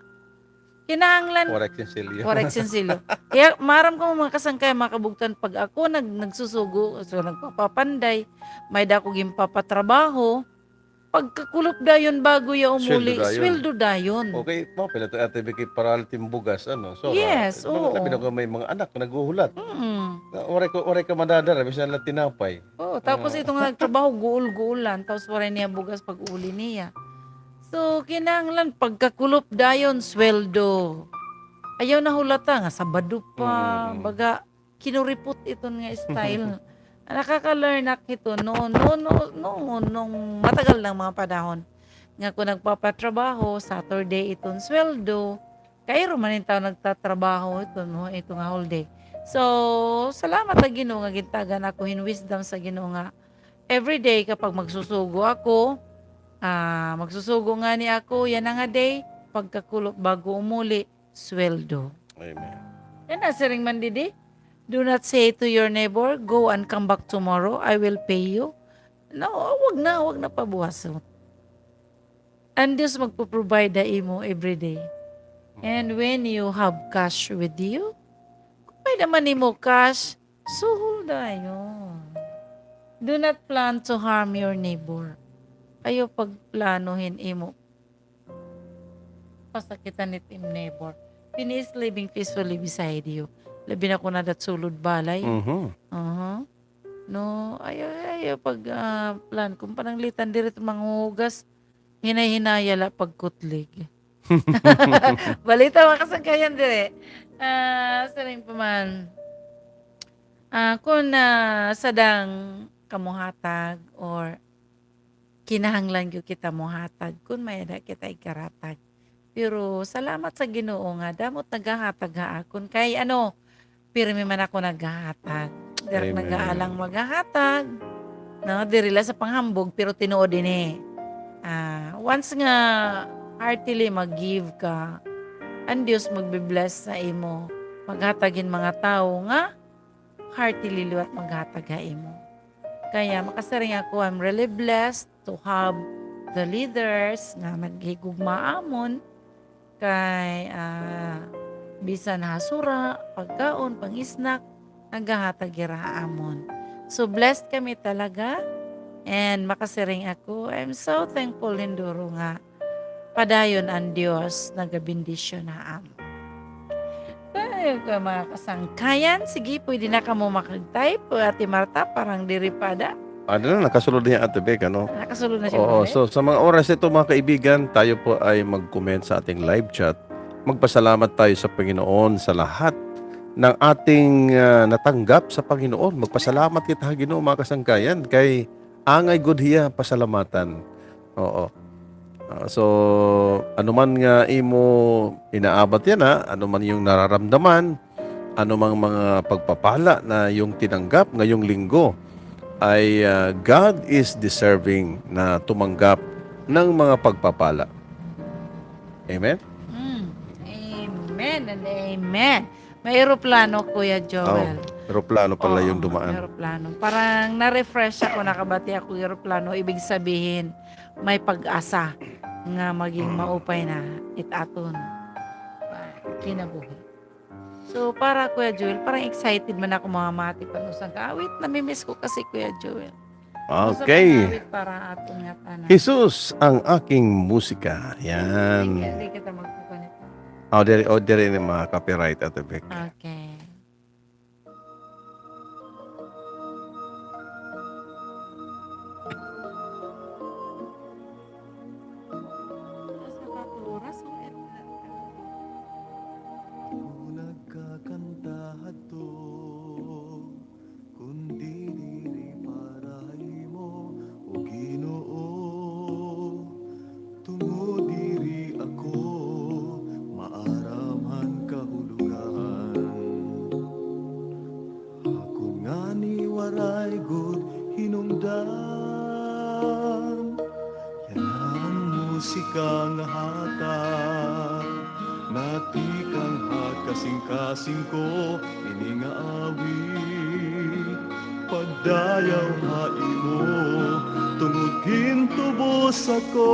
Kinahanglan waray sinsilyo. Waray sinsilyo. Kaya maaram kamo, mga kasangkayan, mga kabugtoan, pag ako nag-, nagsusugo, so nagpapapanday, may-ada ako ginpapatrabaho, pagkakulop dayon bago hiya umuli, sweldo dayon. Sweldo dayon. Okay, mao pala to, Ate Vicky, para la it im bugas, ano, so, yes, ah, oo. Labi na kon may mga anak naghuhulat. Mm. Waray ka, waray ka madadara, bisan la tinapay. Oo, tapos ito nga nagtrabaho, guol-guol lang, tapos waray niya bugas pag-uli niya. So, kinahanglan pagkakulop dayon, sweldo. Ayaw na hulata nga Sabado pa, mm, baga, kinuripot iton nga style. Nakaka-learn ak hito, no, no, no, no, nung matagal nang mga panahon. Nga kon nagpapatrabaho, Saturday iton sweldo, kairo man in tawo nagtatrabaho ito, no, ito nga holiday. So, salamat ha Ginoo nga gintagan ako hin wisdom sa Ginoo nga everyday kapag magsusugo ako, ah, magsusugo ngani ako, yana nga day, pagkakulop bago umuli, sweldo. Amen. Yana, siring man didi, "Do not say to your neighbor, 'Go and come back tomorrow, I will pay you.'" No, wag na, wag na pabuwason. An Diyos magpo-provide ha imo everyday. And when you have cash with you, kun may-ada man imo cash, suhol dayon. Do not plan to harm your neighbor. Ayaw pagplano hin imo pasakitan it im neighbor. Finish living peacefully beside you. Labi na kon ada it sulod balay. Mhm. Aha. No, ayaw, ayaw pag, ah, plan. Kun pananglitan diri it manghuhugas, hinay-hinaya la pagkutlig. Balita, mga kasangkayan diri. Ah, siring pa man. Ah, kun, ah, sadang kamo hatag or kinahanglan gyud kita mohatag kun may-ada kita igkaratag. Pero salamat sa Ginoo nga damo it naghahatag ha akon. Kay ano, pirmi man ako naghahatag. Diri ak nag-aalang maghahatag. No, diri la sa panghambog, pero tinuod ini. Ah, once nga heartily mag-give ka, an Dios magbe-bless sa imo. Maghatag hin mga tawo nga heartily liwat maghatag ha imo. Kaya makasiring ako, I'm really blessed to have the leaders nga naghigugma ha amon kay, ah, bisan ha sura, pagkaon, pang-snack, naghahatag hira ha amon. So, blessed kami talaga. And makasiring ako, I'm so thankful, hinduro nga padayon an Dios nagabendisyon ha amon. Kay, mga kasangkayan, sige, pwede na kamo makag-type. Ate Martha, parang diri pa ada. Ada na, nakasulod na hi Ate Bec, ano? Nakasulod na siya. Oo, so, sa mga oras ito, mga kaibigan, tayo po ay mag-comment sa ating live chat. Magpasalamat tayo sa Panginoon sa lahat ng ating, ah, natanggap sa Panginoon. Magpasalamat kita ha Ginoo, mga kasangkayan, kay angay gud hiya pasalamatan. Oo. Ah, so, ano man nga imo inaabat yana, ano man yung nararamdaman, ano mang mga pagpapala na yung tinanggap ngayong linggo, ay, ah, God is deserving na tumanggap ng mga pagpapala. Amen? Mm. Amen and amen. May eroplano, Kuya Joel. Oh, eroplano pala yung dumaan. Oo, may eroplano. Parang na-refresh ako, nakabati ako eroplano. Ibig sabihin, may pag-asa nga maging maupay na it aton kinabuhi. So, para, Kuya Joel, parang excited man ako mamati pan usa ka awit. Nami-miss ko kasi, Kuya Joel. Okay. Usa ka awit para aton nga tanan. Jesus ang aking musika. Yan. Di, di kita magkukuha nito. Oh, diri, oh, diri ni mga copyright, Ate Vic. Okay. Nagkakanta hadto, kundi diri para ha imo, O Ginoo. Tungod diri ako maaram han kahulogan. Hakon ngani waray gud hinungdan. Yana an musika nga hatag na tikang ha kasingkasing ko, ini nga awit pagdayaw ha imo, tungod gintubos ako.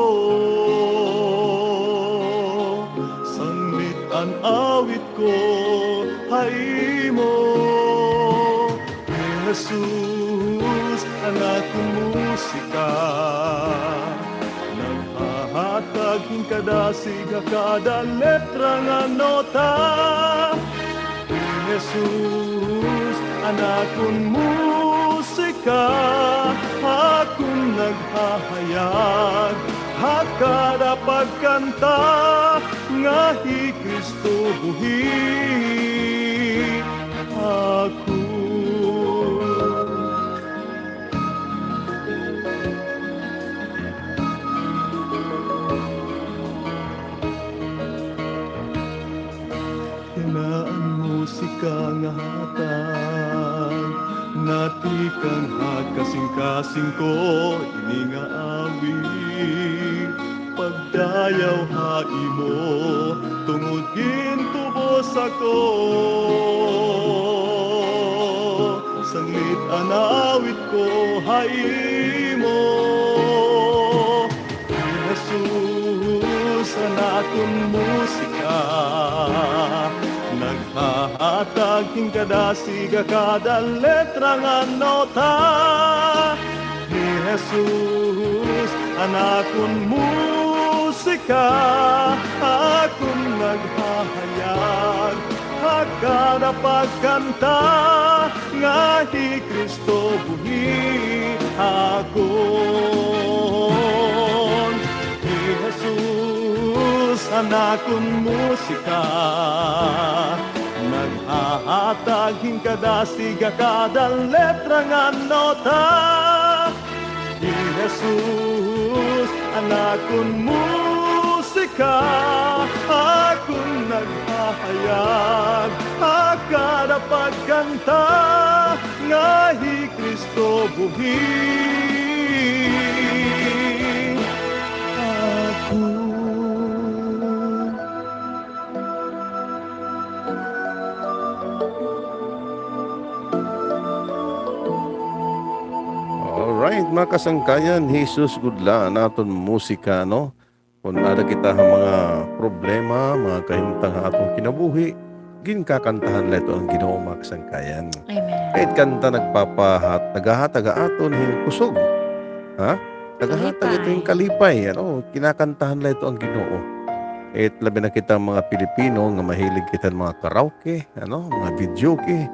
Sanglit an awit ko ha imo, Hi Jesus, an akon musika, naghahatag hin kadasig ha kada letra nga nota. Hi Jesus, an akon musika, akon naghahayag ha kada pagkanta nga hi Kristo buhi ako. Yana an musika nga hatag na tikang ha kasingkasing ko, ini nga awit pagdayaw ha imo, tungod gintubos ako. Sanglit an awit ko ha imo, Hi Jesus, an akon musika, naghahatag hin kadasig ha kada letra nga nota. Hi Jesus, an akon musika, akon naghahayag ha kada pagkanta nga hi Kristo buhi ako. Hi Jesus, an akon musika, naghahatag hin kadasig ha kada letra nga nota. Hi Jesus, an akon musika, akon naghahayag ha kada pagkanta nga hi Kristo buhi ako. Alright, mga kasangkayan, Jesus gud la an aton musika, no? Kon ada kita ha mga problema, mga kahimtang ha aton kinabuhi, ginkakantahan la ito an Ginoo, mga kasangkayan. Amen. Kay it kanta nagpapahat-, naghahatag ha aton hin kusog. Ha? Naghahatag ito hin kalipay, ano? Kinakantahan la ito an Ginoo. It labi na kita mga Pilipino nga mahilig kita mga karaoke, ano, mga videoke.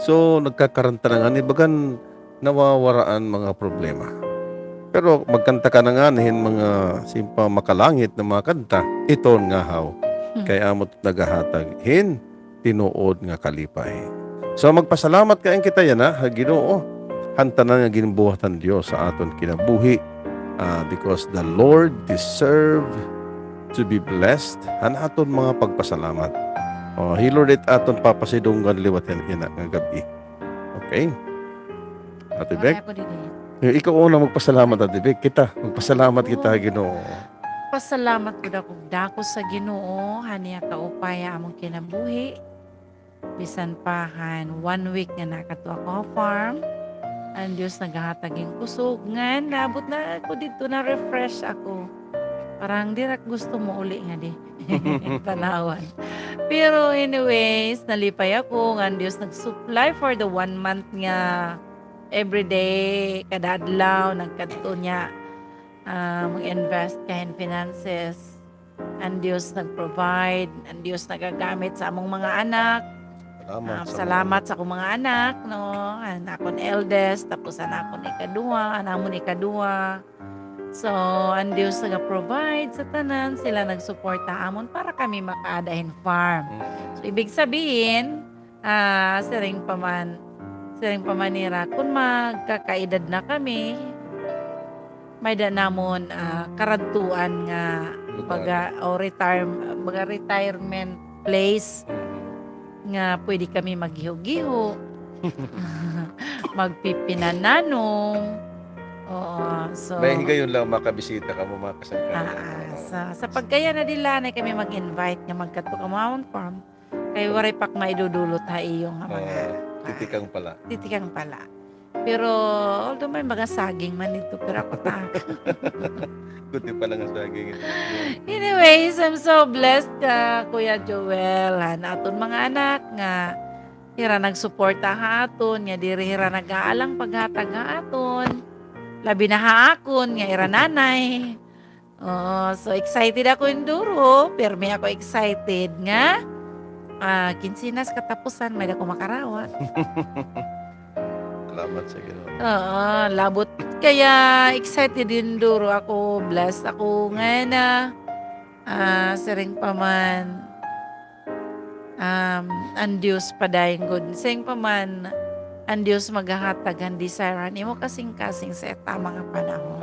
So, nagkakaranta na ngani, bagan nawawara an mga problema. Pero magkanta ka na ngani hin mga simpa makalangit na mga kanta, iton ngahaw. Hmm. Kay amo it naghahatag hin tinuod nga kalipay. So, magpasalamat kaayo kita yana ha Ginoo han tanan nga ginbuhat han Dios sa aton kinabuhi, ah, because the Lord deserve to be blessed han aton mga pagpasalamat. Oh, hi Lord it aton papasidunggan liwat yana nga gab-i. Okay? Ate Bec? Ako din eh. Ikaw una magpasalamat, Ate Bec. Kita, magpasalamat kita ha Ginoo. Pasalamat gud ako dako sa Ginoo han iya kaupay ha amon kinabuhi. Bisan pa han one week nga nakadto ako ha farm, an Dios nagahatag hin kusog ngan naabot na ako didto, na-refresh ako. Parang diri ak gusto mouli ngadi. Tan-awan. Pero anyways, nalipay ako nga an Dios nag-supply for the one month nga everyday, kada adlaw, nagkadto niya, ah, mag-invest ka hin finances. An Dios nag-provide, an Dios nagagamit sa among mga anak. Salamat sa salamat sa akong mga anak, no? An akon eldest, tapos an akon ikaduha, an amon ikaduha. So, an Dios naga-provide sa tanan, sila nagsuporta amon para kami makaada hin farm. Mm. So, ibig sabihin, ah, siring pa man, siring pa man nira, kun magkakaedad na kami, may-ada namon, ah, karadtuan nga baga, o retire-, baga retirement place nga pwede kami maggiho-giho, magpipinananom. Oo, so may higayon la makabisita kamo, mga kasangkayan. Ah, sa, sa pagkayana dida, anay kami mag-invite nga magkadto kamo ha amon farm. Kay waray pa ak maidudulot ha iyo nga mga, ah, titikang pala. Titikang pala. Pero, although may mga saging man didto, pero ako ta. Kuti pa la nga saging. Anyways, I'm so blessed ka, Kuya Joel. Han aton mga anak nga hira nagsuporta ha aton, nga diri hira nag-aalang paghatag ha aton. Labi na ha akon, nga ira nanay. Oo, so excited ako hin duro. Pirmi ako excited nga, ah, kinsenas katapusan, may-ada ko makarawa. Salamat sa Ginoo. Oo, labot kaya excited hin duro ako, blessed ako ngan, ah, siring pa man, um, an Dios padayon gud. Siring pa man, an Dios maghahatag han desire han imo kasingkasing sa tamang nga panahon.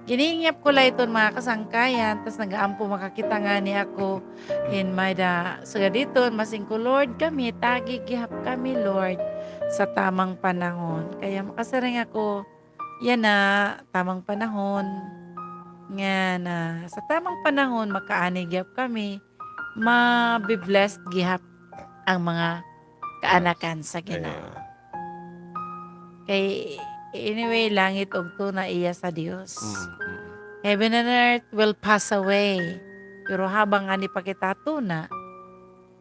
Ginihingyap ko la iton mga kasangkayan, tas nag-aampo makakita ngani ako hin may-ada sugad hiton, masingko, Lord, kami, tagi gihap kami, Lord, sa tamang panahon. Kaya makasiring ako, yana, tamang panahon. Ngan sa tamang panahon, makaani gihap kami, mabi-blessed gihap an mga kaanakan sa Ginoo. Kay, anyway, langit ug tuna iya sa Dios. Mm, mm. Heaven and earth will pass away. Pero habang ani pa kita ha tuna,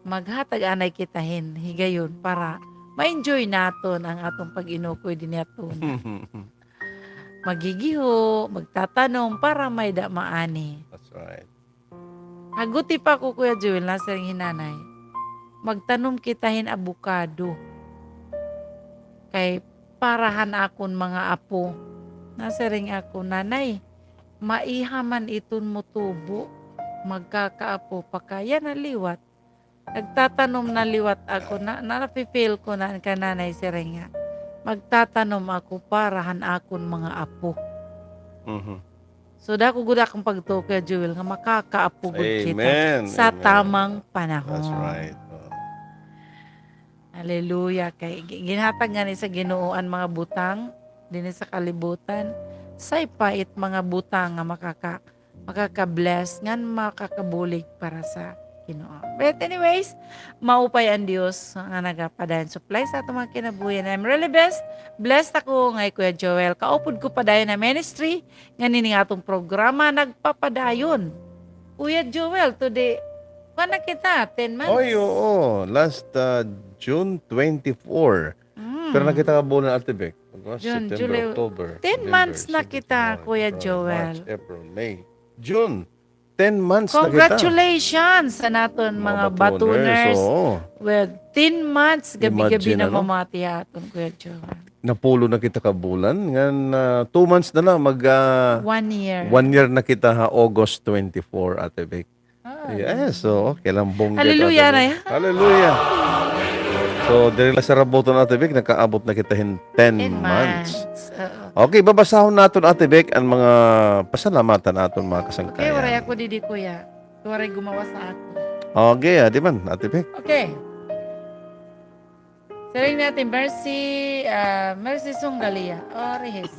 maghatag anay kita hin higayon para ma-enjoy naton an aton pag-inukoy dinhi ha tuna. Maggigiho, magtatanom para may-ada maani. That's right. Haguti pa ako, Kuya Joel, nasiring hi Nanay, magtanom kita hin abukado. Kay para han akon mga apo. Nasiring ako, Nanay, maiha man iton motubo. Magkakaapo pa kaya na liwat. Nagtatanom na liwat ako, na, na, nafi-feel ko na kan Nanay siring nga, magtatanom ako para han akon mga apo. Mhm. So, dako gud akon pagtuo, Kuya Joel, nga makakaapo gud kita sa tamang panahon. Amen. That's right. Oo. Hallelujah. Kay gi-, ginhatag ngani sa Ginoo an mga butang dinhi sa kalibutan. Say pa it mga butang nga makaka-, makaka-bless ngan makakabulig para sa Ginoo. But anyways, maupay an Dios nga nagapadayon supply sa aton mga kinabuhi. And I'm really blessed. Blessed ako ngay Kuya Joel. Kaupod ko padayon ha ministry ngan ini nga aton programa nagpapadayon. Kuya Joel, today, kuan na kita, ten months. Oy, oo. Last, ah, June twenty-four. Mm. Pira na kita ka bulan, Ate Bec? August, September, October, November, December, January, February, March, April, May. June, July. Ten months na kita, Kuya Joel. June, ten months na kita. Congratulations sa naton mga Batuners. Mga Batuners, oo. Well, ten months, gabi-gabi na mamati ha aton, Kuya Joel. Imagine, ano? Napulo na kita ka bulan. Ngan, ah, two months na la, mag, ah, one year. One year na kita ha August twenty-four, Ate Bec. Ah, Yes, oo, kay la bongga ito, Hallelujah, Ate Bec. Hallelujah. So, diri la sarabuton, Ate Bec, nakaabot na kita hin ten months. Ten months, oo. Okay, babasahon naton, Ate Bec, an mga pasalamatan naton mga kasangkayan. Okay, waray ako didi, kuya. Waray gumawa sa ako. Okay, adi man, Ate Bec. Okay. Siring ni Ate Mercy, ah, Mercy Sunggalia. Oh, rehis.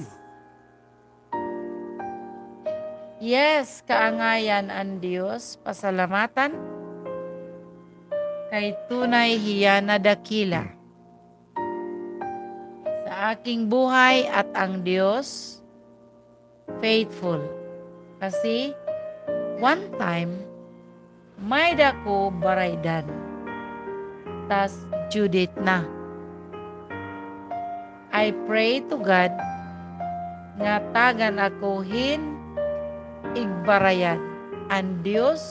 Yes, kaangayan an Diyos, pasalamatan. Kay tunay hiya na dakila sa aking buhay at ang Diyos faithful. Kasi, one time, may-ada ko baraydan. Tas, due date na. I pray to God nga tagan ako hin igbarayan. An Diyos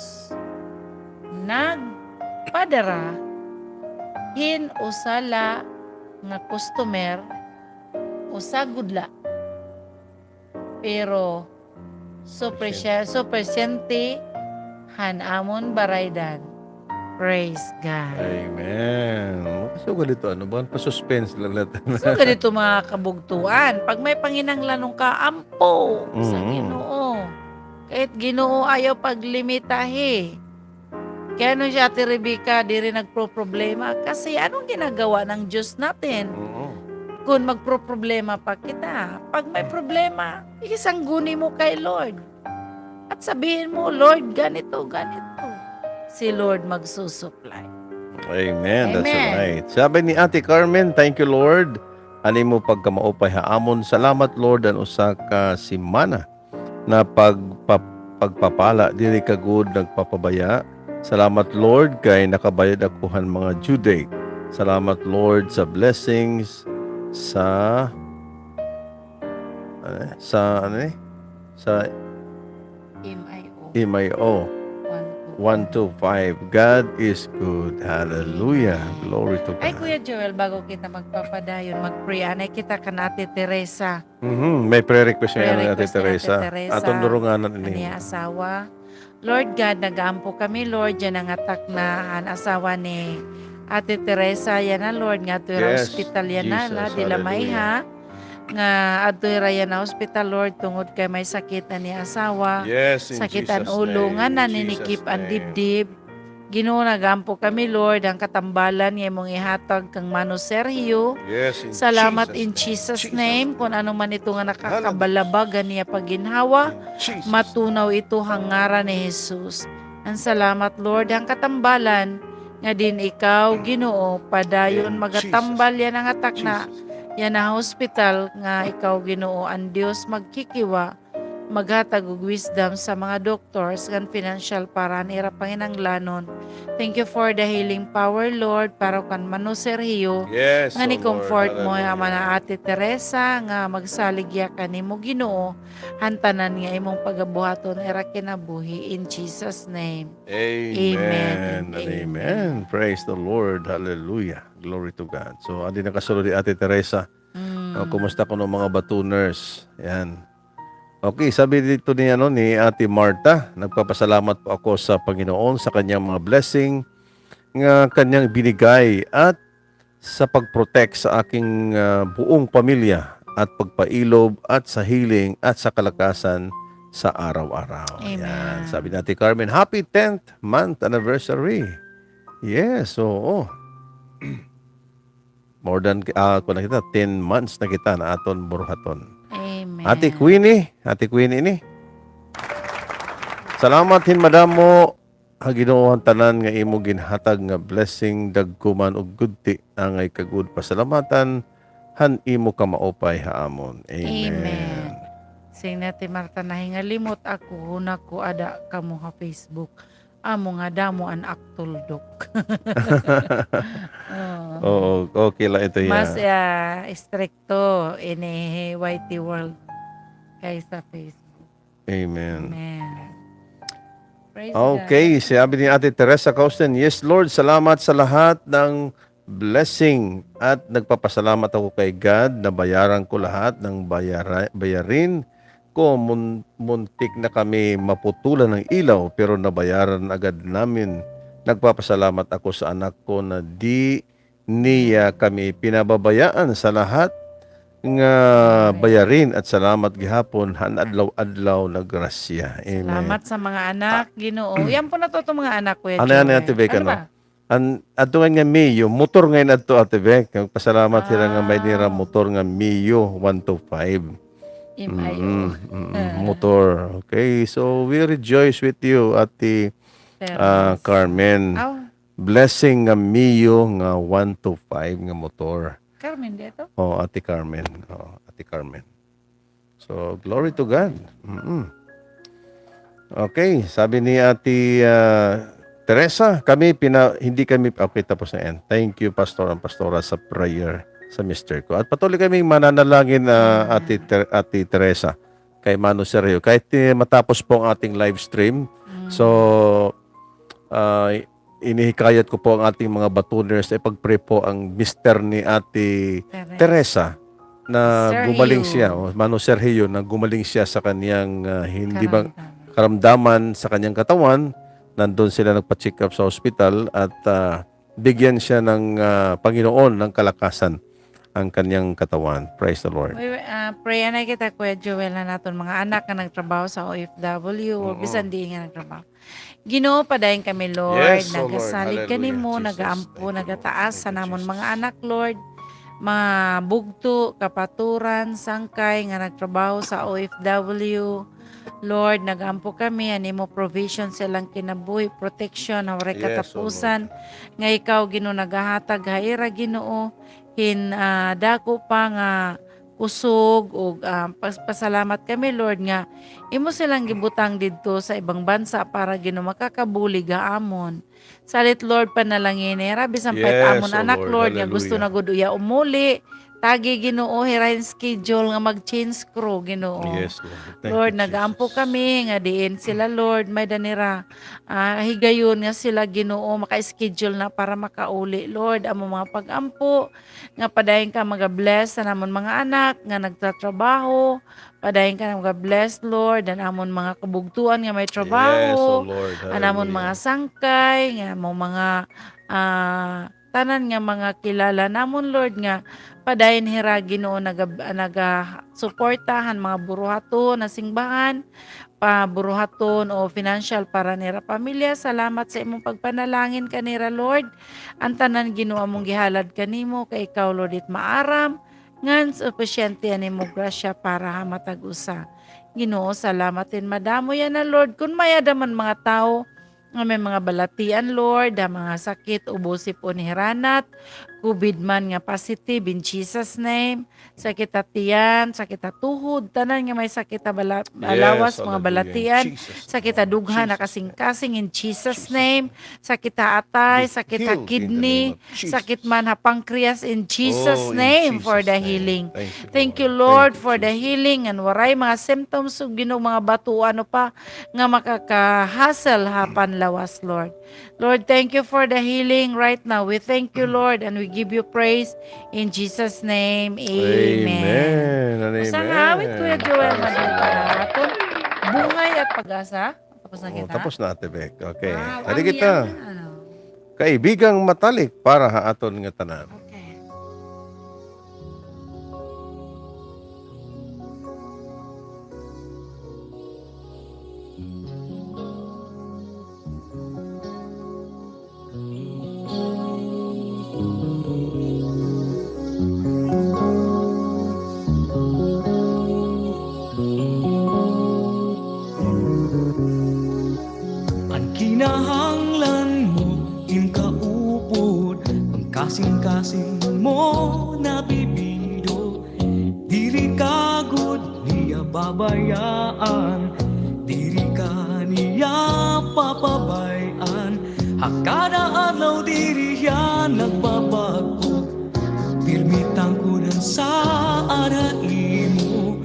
nagpadara hin usa la nga customer, usa gud la. Pero, sufficient, sufficiente han amon baraydan. Praise God. Amen. Sugad ito, ano ba? Pa-suspense la naton. Sugad ito, mga kabugtuan. Pag may panginahanglanon ka, ampo sa Ginoo. Kay it Ginoo ayaw paglimitahi. Kay ano si Ate Rebecca diri nagpoproblema? Kasi anong ginagawa ng Diyos natin? Oo. Kung magpoproblema pa kita, pag may problema, isangguni mo kay Lord. At sabihin mo, "Lord, ganito, ganito." Si Lord magsusupply. Amen. That's right. Sabi ni Ate Carmen, "Thank you, Lord. An imo pagkamaupay ha amon. Salamat, Lord, an usa ka semana na pagpa-, pagpapala, diri ka gud nagpapabaya. Salamat, Lord, kay nakabayad ako han mga due date. Salamat, Lord, sa blessings sa, ano, sa, ano, eh? Sa M I O. M I O. One two five. One two five. God is good. Hallelujah. Amen. Glory to God." Ay, Kuya Joel, bago kita magpapadayon, mag-pray, anay kita kan Ate Teresa. Mhm, may prayer request niya, Ate Teresa. Prayer request ni Ate Teresa. Aton durunganan ini. An iya asawa. Lord God, nagaampo kami, Lord, yana nga takna han asawa ni Ate Teresa, yana, Lord, nga adto hira hospital, yana, la, diri la maiha. Nga adto hira yana hospital, Lord, tungod kay may sakit an iya asawa. Sakit an ulo, nga naninikip an dibdib. Ginoo, nagaampo kami, Lord, han katambalan nga imong ihatag kan Mano Sergio. Salamat in Jesus' name. Kun ano man ito nga nakakabalabag han iya pagginhawa, matunaw ito ha ngaran ni Jesus. An salamat, Lord, han katambalan nga diin ikaw, Ginoo, padayon magatambal yana nga takna, yana ha hospital, nga ikaw, Ginoo, an Diyos magkikiwa maghatag og wisdom sa mga doctors ngan financial para han ira panginahanglanon. Thank you for the healing power, Lord, para kan Mano Sergio, ngan i-comfort mo an Ate Teresa nga magsalig hiya kanimo, Ginoo, han tanan nga imong pagabuhaton ira kinabuhi. In Jesus' name. Amen and amen. Praise the Lord. Hallelujah. Glory to God. So, adi nakasulod hi Ate Teresa. Mm. O, kumusta kuno mga Batuners? Yan. Okay, sabi dito ni, ano, ni Ate Marta, "Nagpapasalamat po ako sa Panginoon sa kanyang mga blessing nga kanyang ibinigay at sa pag-protect sa aking, ah, buong pamilya at pagpailob at sa healing at sa kalakasan sa araw-araw." Amen. Yan. Sabi ni Ate Carmen, "Happy tenth month anniversary." Yes, oo. More than, ah, kuan na kita, ten months na kita na aton buruhaton. Amen. Ate Queenie, Ate Queenie ini. Salamat hin madamo ha Ginoo han tanan nga imo ginhatag nga blessing, dagko man ug gudti, angay ka gud pasalamatan han imo kamaupay ha amon. Amen. Amen. Siring ni Ate Marta, nahingalimot ako, huna ko ada kamo ha Facebook. Amo nga damo an aktuldok. Oo. Oo, okay la ito, ya. Mas, ah, istrikto ini Y T World kaysa Facebook. Amen. Amen. Praise God. Okay, sabi ni Ate Teresa Causten, "Yes, Lord, salamat sa lahat ng blessing at nagpapasalamat ako kay God, nabayaran ko lahat ng bayara-, bayarin ko, mun-, muntik na kami maputulan ng ilaw, pero nabayaran agad namin. Nagpapasalamat ako sa anak ko na di niya kami pinababayaan sa lahat nga bayarin, at salamat gihapon han adlaw-adlaw na grasya. Amen. Salamat sa mga anak, Ginoo. Yan po na to, itong mga anak, Kuya Joel. Ano yan, Ate Bec, ano? An, adto nga Mio, motor ngay-an adto, Ate Bec. Nagpasalamat hira nga may-ada hira motor nga Mio one two five. M I O. Mm, mm, motor. Okay, so we rejoice with you, Ate, ah, Carmen. Blessing nga Mio nga one two five nga motor. Carmen, di ito? Oh, Ate Carmen. Oh, Ate Carmen. So, glory to God. Mm-mm. Okay, sabi ni Ate, ah, Teresa, kami pina-, hindi kami, okay, tapos na yan. Thank you, Pastor and Pastora, sa prayer sa mister ko. At patuloy kaming mananalangin, ah, Ate Ter-, Ate Teresa, kay Mano Sergio. Kahit, eh, matapos po ang ating live stream, so, ah, inihikayat ko po ang ating mga batuners, ipag-pray po ang mister ni Ate Teresa na gumaling siya, o Mano Sergio, na gumaling siya sa kaniyang, ah, hindi ba, karamdaman sa kaniyang katawan. Nandun sila nagpa-check up sa hospital at, ah, bigyan siya ng, ah, Panginoon ng kalakasan ang kaniyang katawan. Praise the Lord. Uy, ah, pray anay kita, Kuya Joel, han aton mga anak nga nagtrabaho sa O F W, o bisan diin nga nagtrabaho. Ginoo, padayon kami, Lord. Yes, O Lord. Nagasalig kanimo, nagaampo, nagataas han amon mga anak, Lord. Mga bugto, kapaturan, sangkay nga nagtrabaho sa O F W. Lord, nagaampo kami han imo provision sa ilang kinabuhi, protection, ha waray katapusan. Nga ikaw, Ginoo, nagahatag ha ira, Ginoo, hin, ah, dako pa nga kusog, ug, ah, pas-, pasalamat kami, Lord, nga imo silang gibutang didto sa ibang bansa para, Ginoo, makakabulig ha amon. Salit, Lord, panalangini hira, bisan pa it amon anak, Lord, nga gusto na gud uya umuli. Tagi, Ginoo, hira hin schedule nga mag-change crew, Ginoo. Lord, nagaampo kami nga diin sila, Lord, may-ada nira, ah, higayon nga sila, Ginoo, maka-schedule na para makauli. Lord, amo mga pag-ampo, nga padayon ka maga-bless han amon mga anak nga nagtatrabaho. Padayon ka maga-bless, Lord, han amon mga kabugtoan nga may trabaho, han amon mga sangkay, nga amo mga, ah, tanan nga mga kilala namon, Lord, nga padayon hira, Ginoo, naga-, nagasuporta han mga buruhaton nga singbahan, paburuhaton o financial para nira pamilya. Salamat sa imong pagpanalangin kanira, Lord. An tanan, Ginoo, amon gihalad kanimo, kay ikaw, Lord, it maaram, ngan supisyente an imo grasya para ha matag usa. Ginoo, salamat hin madamo yana, Lord. Kon may-ada man mga tawo nga may mga balatian, Lord, ha mga sakit, ubo, sip-on, hiranat, COVID man nga positive, in Jesus' name, sakit ha tiyan, sakit ha tuhod, tanan nga may sakit ha bala-, ha lawas, mga balatian, sakit ha dughan, ha kasingkasing, in Jesus' name, sakit ha atay, sakit ha kidney, sakit man ha pancreas, in Jesus' name, for the healing. Thank you, Lord, for the healing, ngan waray mga symptoms, ug Ginoo, mga batuan pa nga makaka-hassle ha panlawas, Lord. Lord, thank you for the healing right now. We thank you, Lord, and we give you praise in Jesus' name. Amen. Amen and amen. Usa nga awit, Kuya Joel, madali para aton. Buhay at Pag-asa. Tapos na kita? Tapos na, Ate Bec. Okay. Wow, dali kita. Kaibigang matalik para ha aton nga tanan. Okay. An kinahanglan mo, im kaupod, an kasingkasing mo, nabibido. Diri ka gud niya babayaan, diri ka niya papabay-an. Ha kada adlaw diri hiya nagbabag-o. Pirmi tangkudan saad ha imo.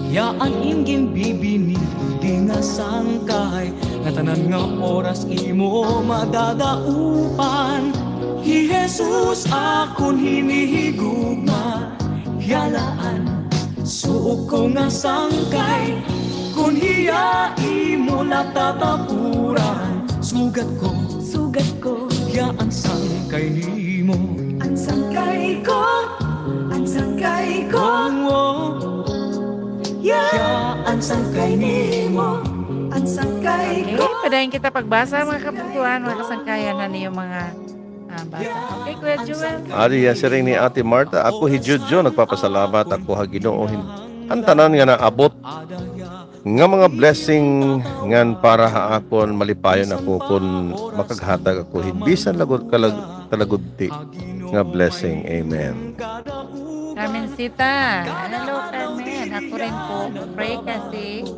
Hiya an im ginbibini, diri nga sangkay, ngatanan nga oras imo madadaopan. Hi Jesus akon hinihigugma, hiya la an Suok ko nga sangkay, kon hiya imo la tatapuran, sugad ko, sugad ko, hiya an sangkay nimo. An sangkay ko, an sangkay ko. Oh, oh. Hiya an sangkay nimo, an sangkay ko. Okay, padayon kita pagbasa, mga kabutuan, mga kasangkayan, han iyo mga Ah, basa. Okay, Kuya Joel. Adi, an siring ni Ate Martha, ako hi Jojo, nagpapasalamat ako ha Ginoo hin, an tanan nga naabot nga mga blessing ngan para ha akon, malipayon ako kon makaghatag ako hin bisan lagod, kalag-, kalagudti nga blessing. Amen. Carmencita. Hello, Carmen. Ako rin po. Pray kasi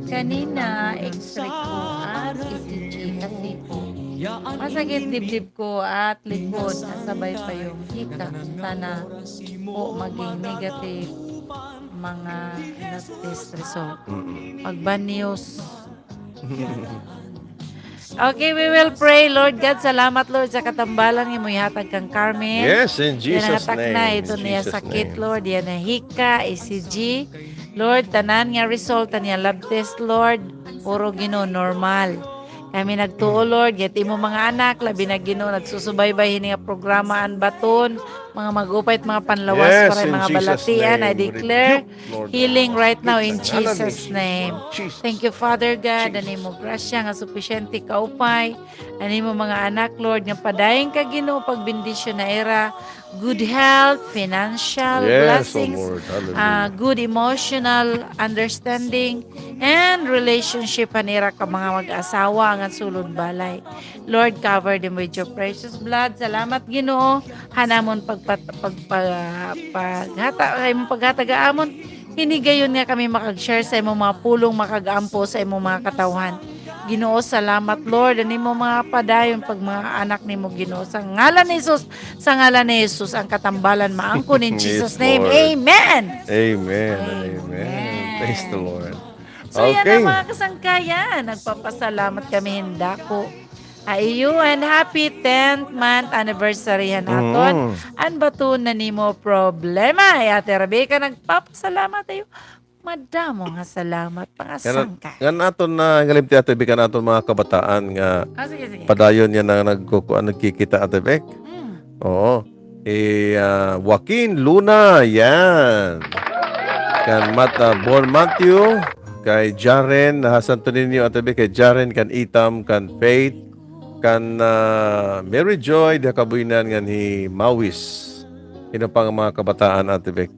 kanina, X-ray ko at E C G kasi po masakit dibdib ko at likod, nasabay pa yung hika. Sana po maging negative mga lab test result. Mm-mm. Pag bad news. Okay, we will pray. Lord God, salamat, Lord, sa katambalan nga imo ihatag kan Carmen. Yes, in Jesus' name. Yan ang atak na, ito niya sakit, Lord. Yan ang hika, E C G. Lord, tanan nga result, tanan nga lab test, Lord. Puro, Ginoo, normal. Kami nagtuo, Lord, yet imo mga anak, labi na, Ginoo, nagsusubaybay hini nga programa, an baton, mga mag-upay, mga panlawas, yes, para mga balatian, I declare healing right now in Jesus' name. Thank you, Father God, an imo grasya nga supisyente kaupay, an imo mga anak, Lord, nga padayon ka, Ginoo, pagbendisyon ha ira, good health, financial blessings, ah, good emotional understanding, and relationship han ira ka mga mag-asawa ngan sulod balay. Lord, cover them with your precious blood. Salamat, Ginoo, han amon pagpat-, pagpa-, paghata-, ha imong paghatag ha amon. Hinigayon nga kami makag-share sa imong mga pulong, makag-ampo sa imong mga katawhan. Ginoo, salamat, Lord, an imo mga padayon pag mga anak nimo, Ginoo. Sa ngalan ni Jesus, sa ngalan ni Jesus, ang katambalan maangkon in Jesus' name. Amen. Amen. Amen. Praise the Lord. So, yan ang mga kasangkayan. Nagpapasalamat kami hin dako ha iyo, and happy tenth month anniversary han aton An Baton na Nimo Problema. Hi Ate Rebecca, nagpapasalamat ha iyo. Madamo nga salamat, mga sangkay. Ngan aton na, ngalimti, Ate Bec, an aton mga kabataan nga padayon yana nga nagkukuan, nagkikita, Ate Bec. Oo. Eh, ah, Joaquin Luna, yan. Kan Mat-, ah, Bon Matthew, kay Jaren, ha Santo Niño, Ate Bec, kay Jaren, kan Itam, kan Faith, kan, ah, Mary Joy, diha Kabuyanan, ngan hi Mawis. Hin-o pa nga mga kabataan, Ate Bec.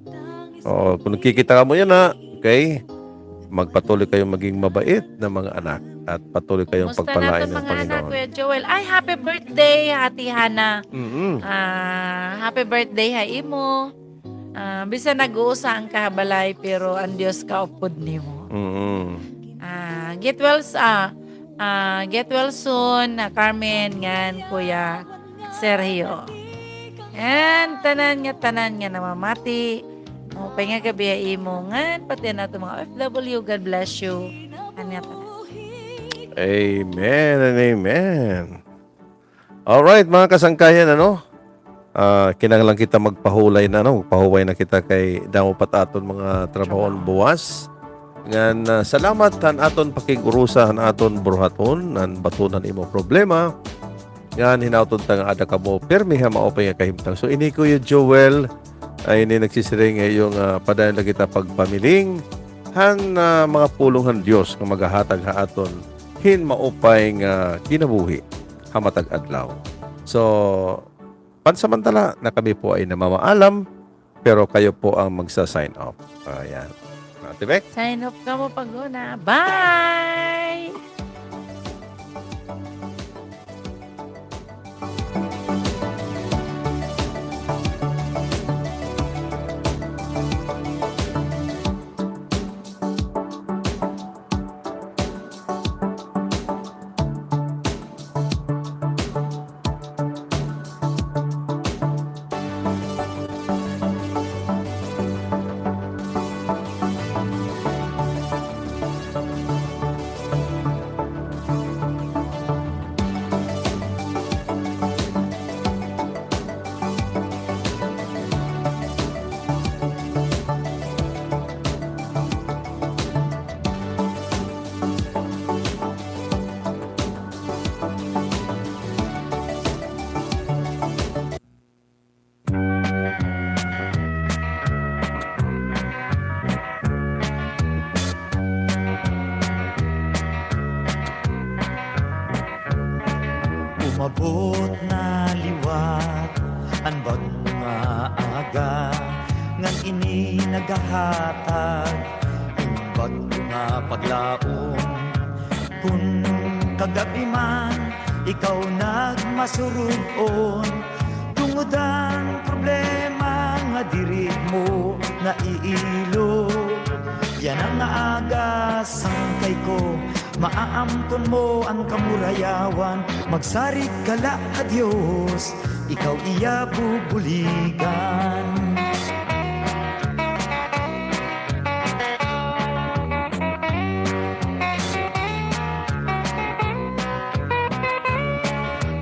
Oo, kon nagkikita kamo yana, okay? Magpatuloy kayong maging mabait na mga anak at patuloy kayong pagpalain ng Panginoon. Kumusta na aton mga anak, Kuya Joel? Ay, happy birthday, Ate Hana. Ah, happy birthday ha imo. Ah, bisan nag-uusa an kahabalay, pero an Dios kaupod nimo. Ah, get well, ah, Ah, get well soon, ah, Carmen ngan Kuya Sergio. And tanan nga, tanan nga namamati. Maupay nga gab-i ha imo ngan pati an aton mga O F W, God bless you. An nga tanan. Amen and amen. Alright, mga kasangkayan, ano? Ah, kinahanglan kita magpahulay na, no? Magpahuway na kita kay damo pa it aton mga trabahoon buwas. Ngan, ah, salamat han aton pakig-urusa han aton buruhaton, an Baton na Nimo Problema. Ngan hinaot unta nga aada kamo pirmi ha maupay nga kahimtang. So, ini Kuya Joel, ay ini nagsisiring nga iyo nga, ah, padayon la kita pagpamiling han, ah, mga pulong han Dios nga magahatag ha aton hin maupay nga kinabuhi ha matag adlaw. So, pansamantala na kami po ay namamaalam, pero kayo po ang magsa-sign off. Ayan. Ate Bec? Sign off kamo pa gud, ha. Bye! Umabot na liwat an bag-o nga aga, ngan ini naghahatag hin bag-o nga paglaom. Kon kagab-i man ikaw nagmasurug-on, tungod an problema nga diri mo naiilo, yana nga aga sangkay ko, maaamkon mo an kamurayawan, magsarig ka la ha Dios, ikaw iya bubuligan.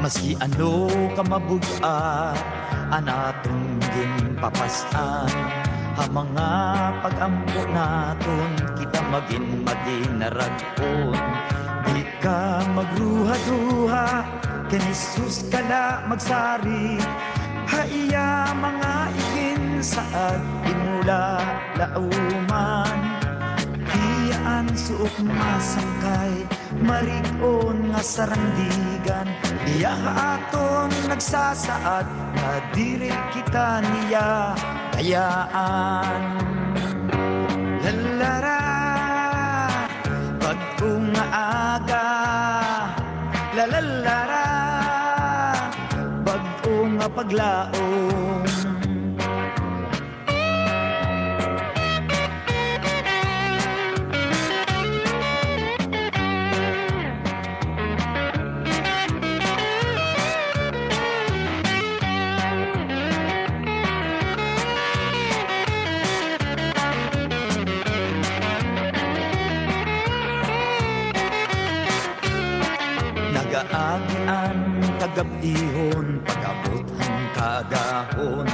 Maski ano ka mabug-at an aton ginpapas-an, ha mga pag-ampo naton kita magin madinarag-on. Di ka magruha-duha, kan Jesus ka la magsarig, ha iya mga iginsaad, di mo la laoman. Hiya an suok masangkay, marig-on nga sarandigan, iya ha aton nagsasaad nga diri kita niya kayaan. Lalara, bag-o nga aga, lalalara, bag-o nga paglaom. Nagaagi an kagab-ihon, pag-abot han kaagahon,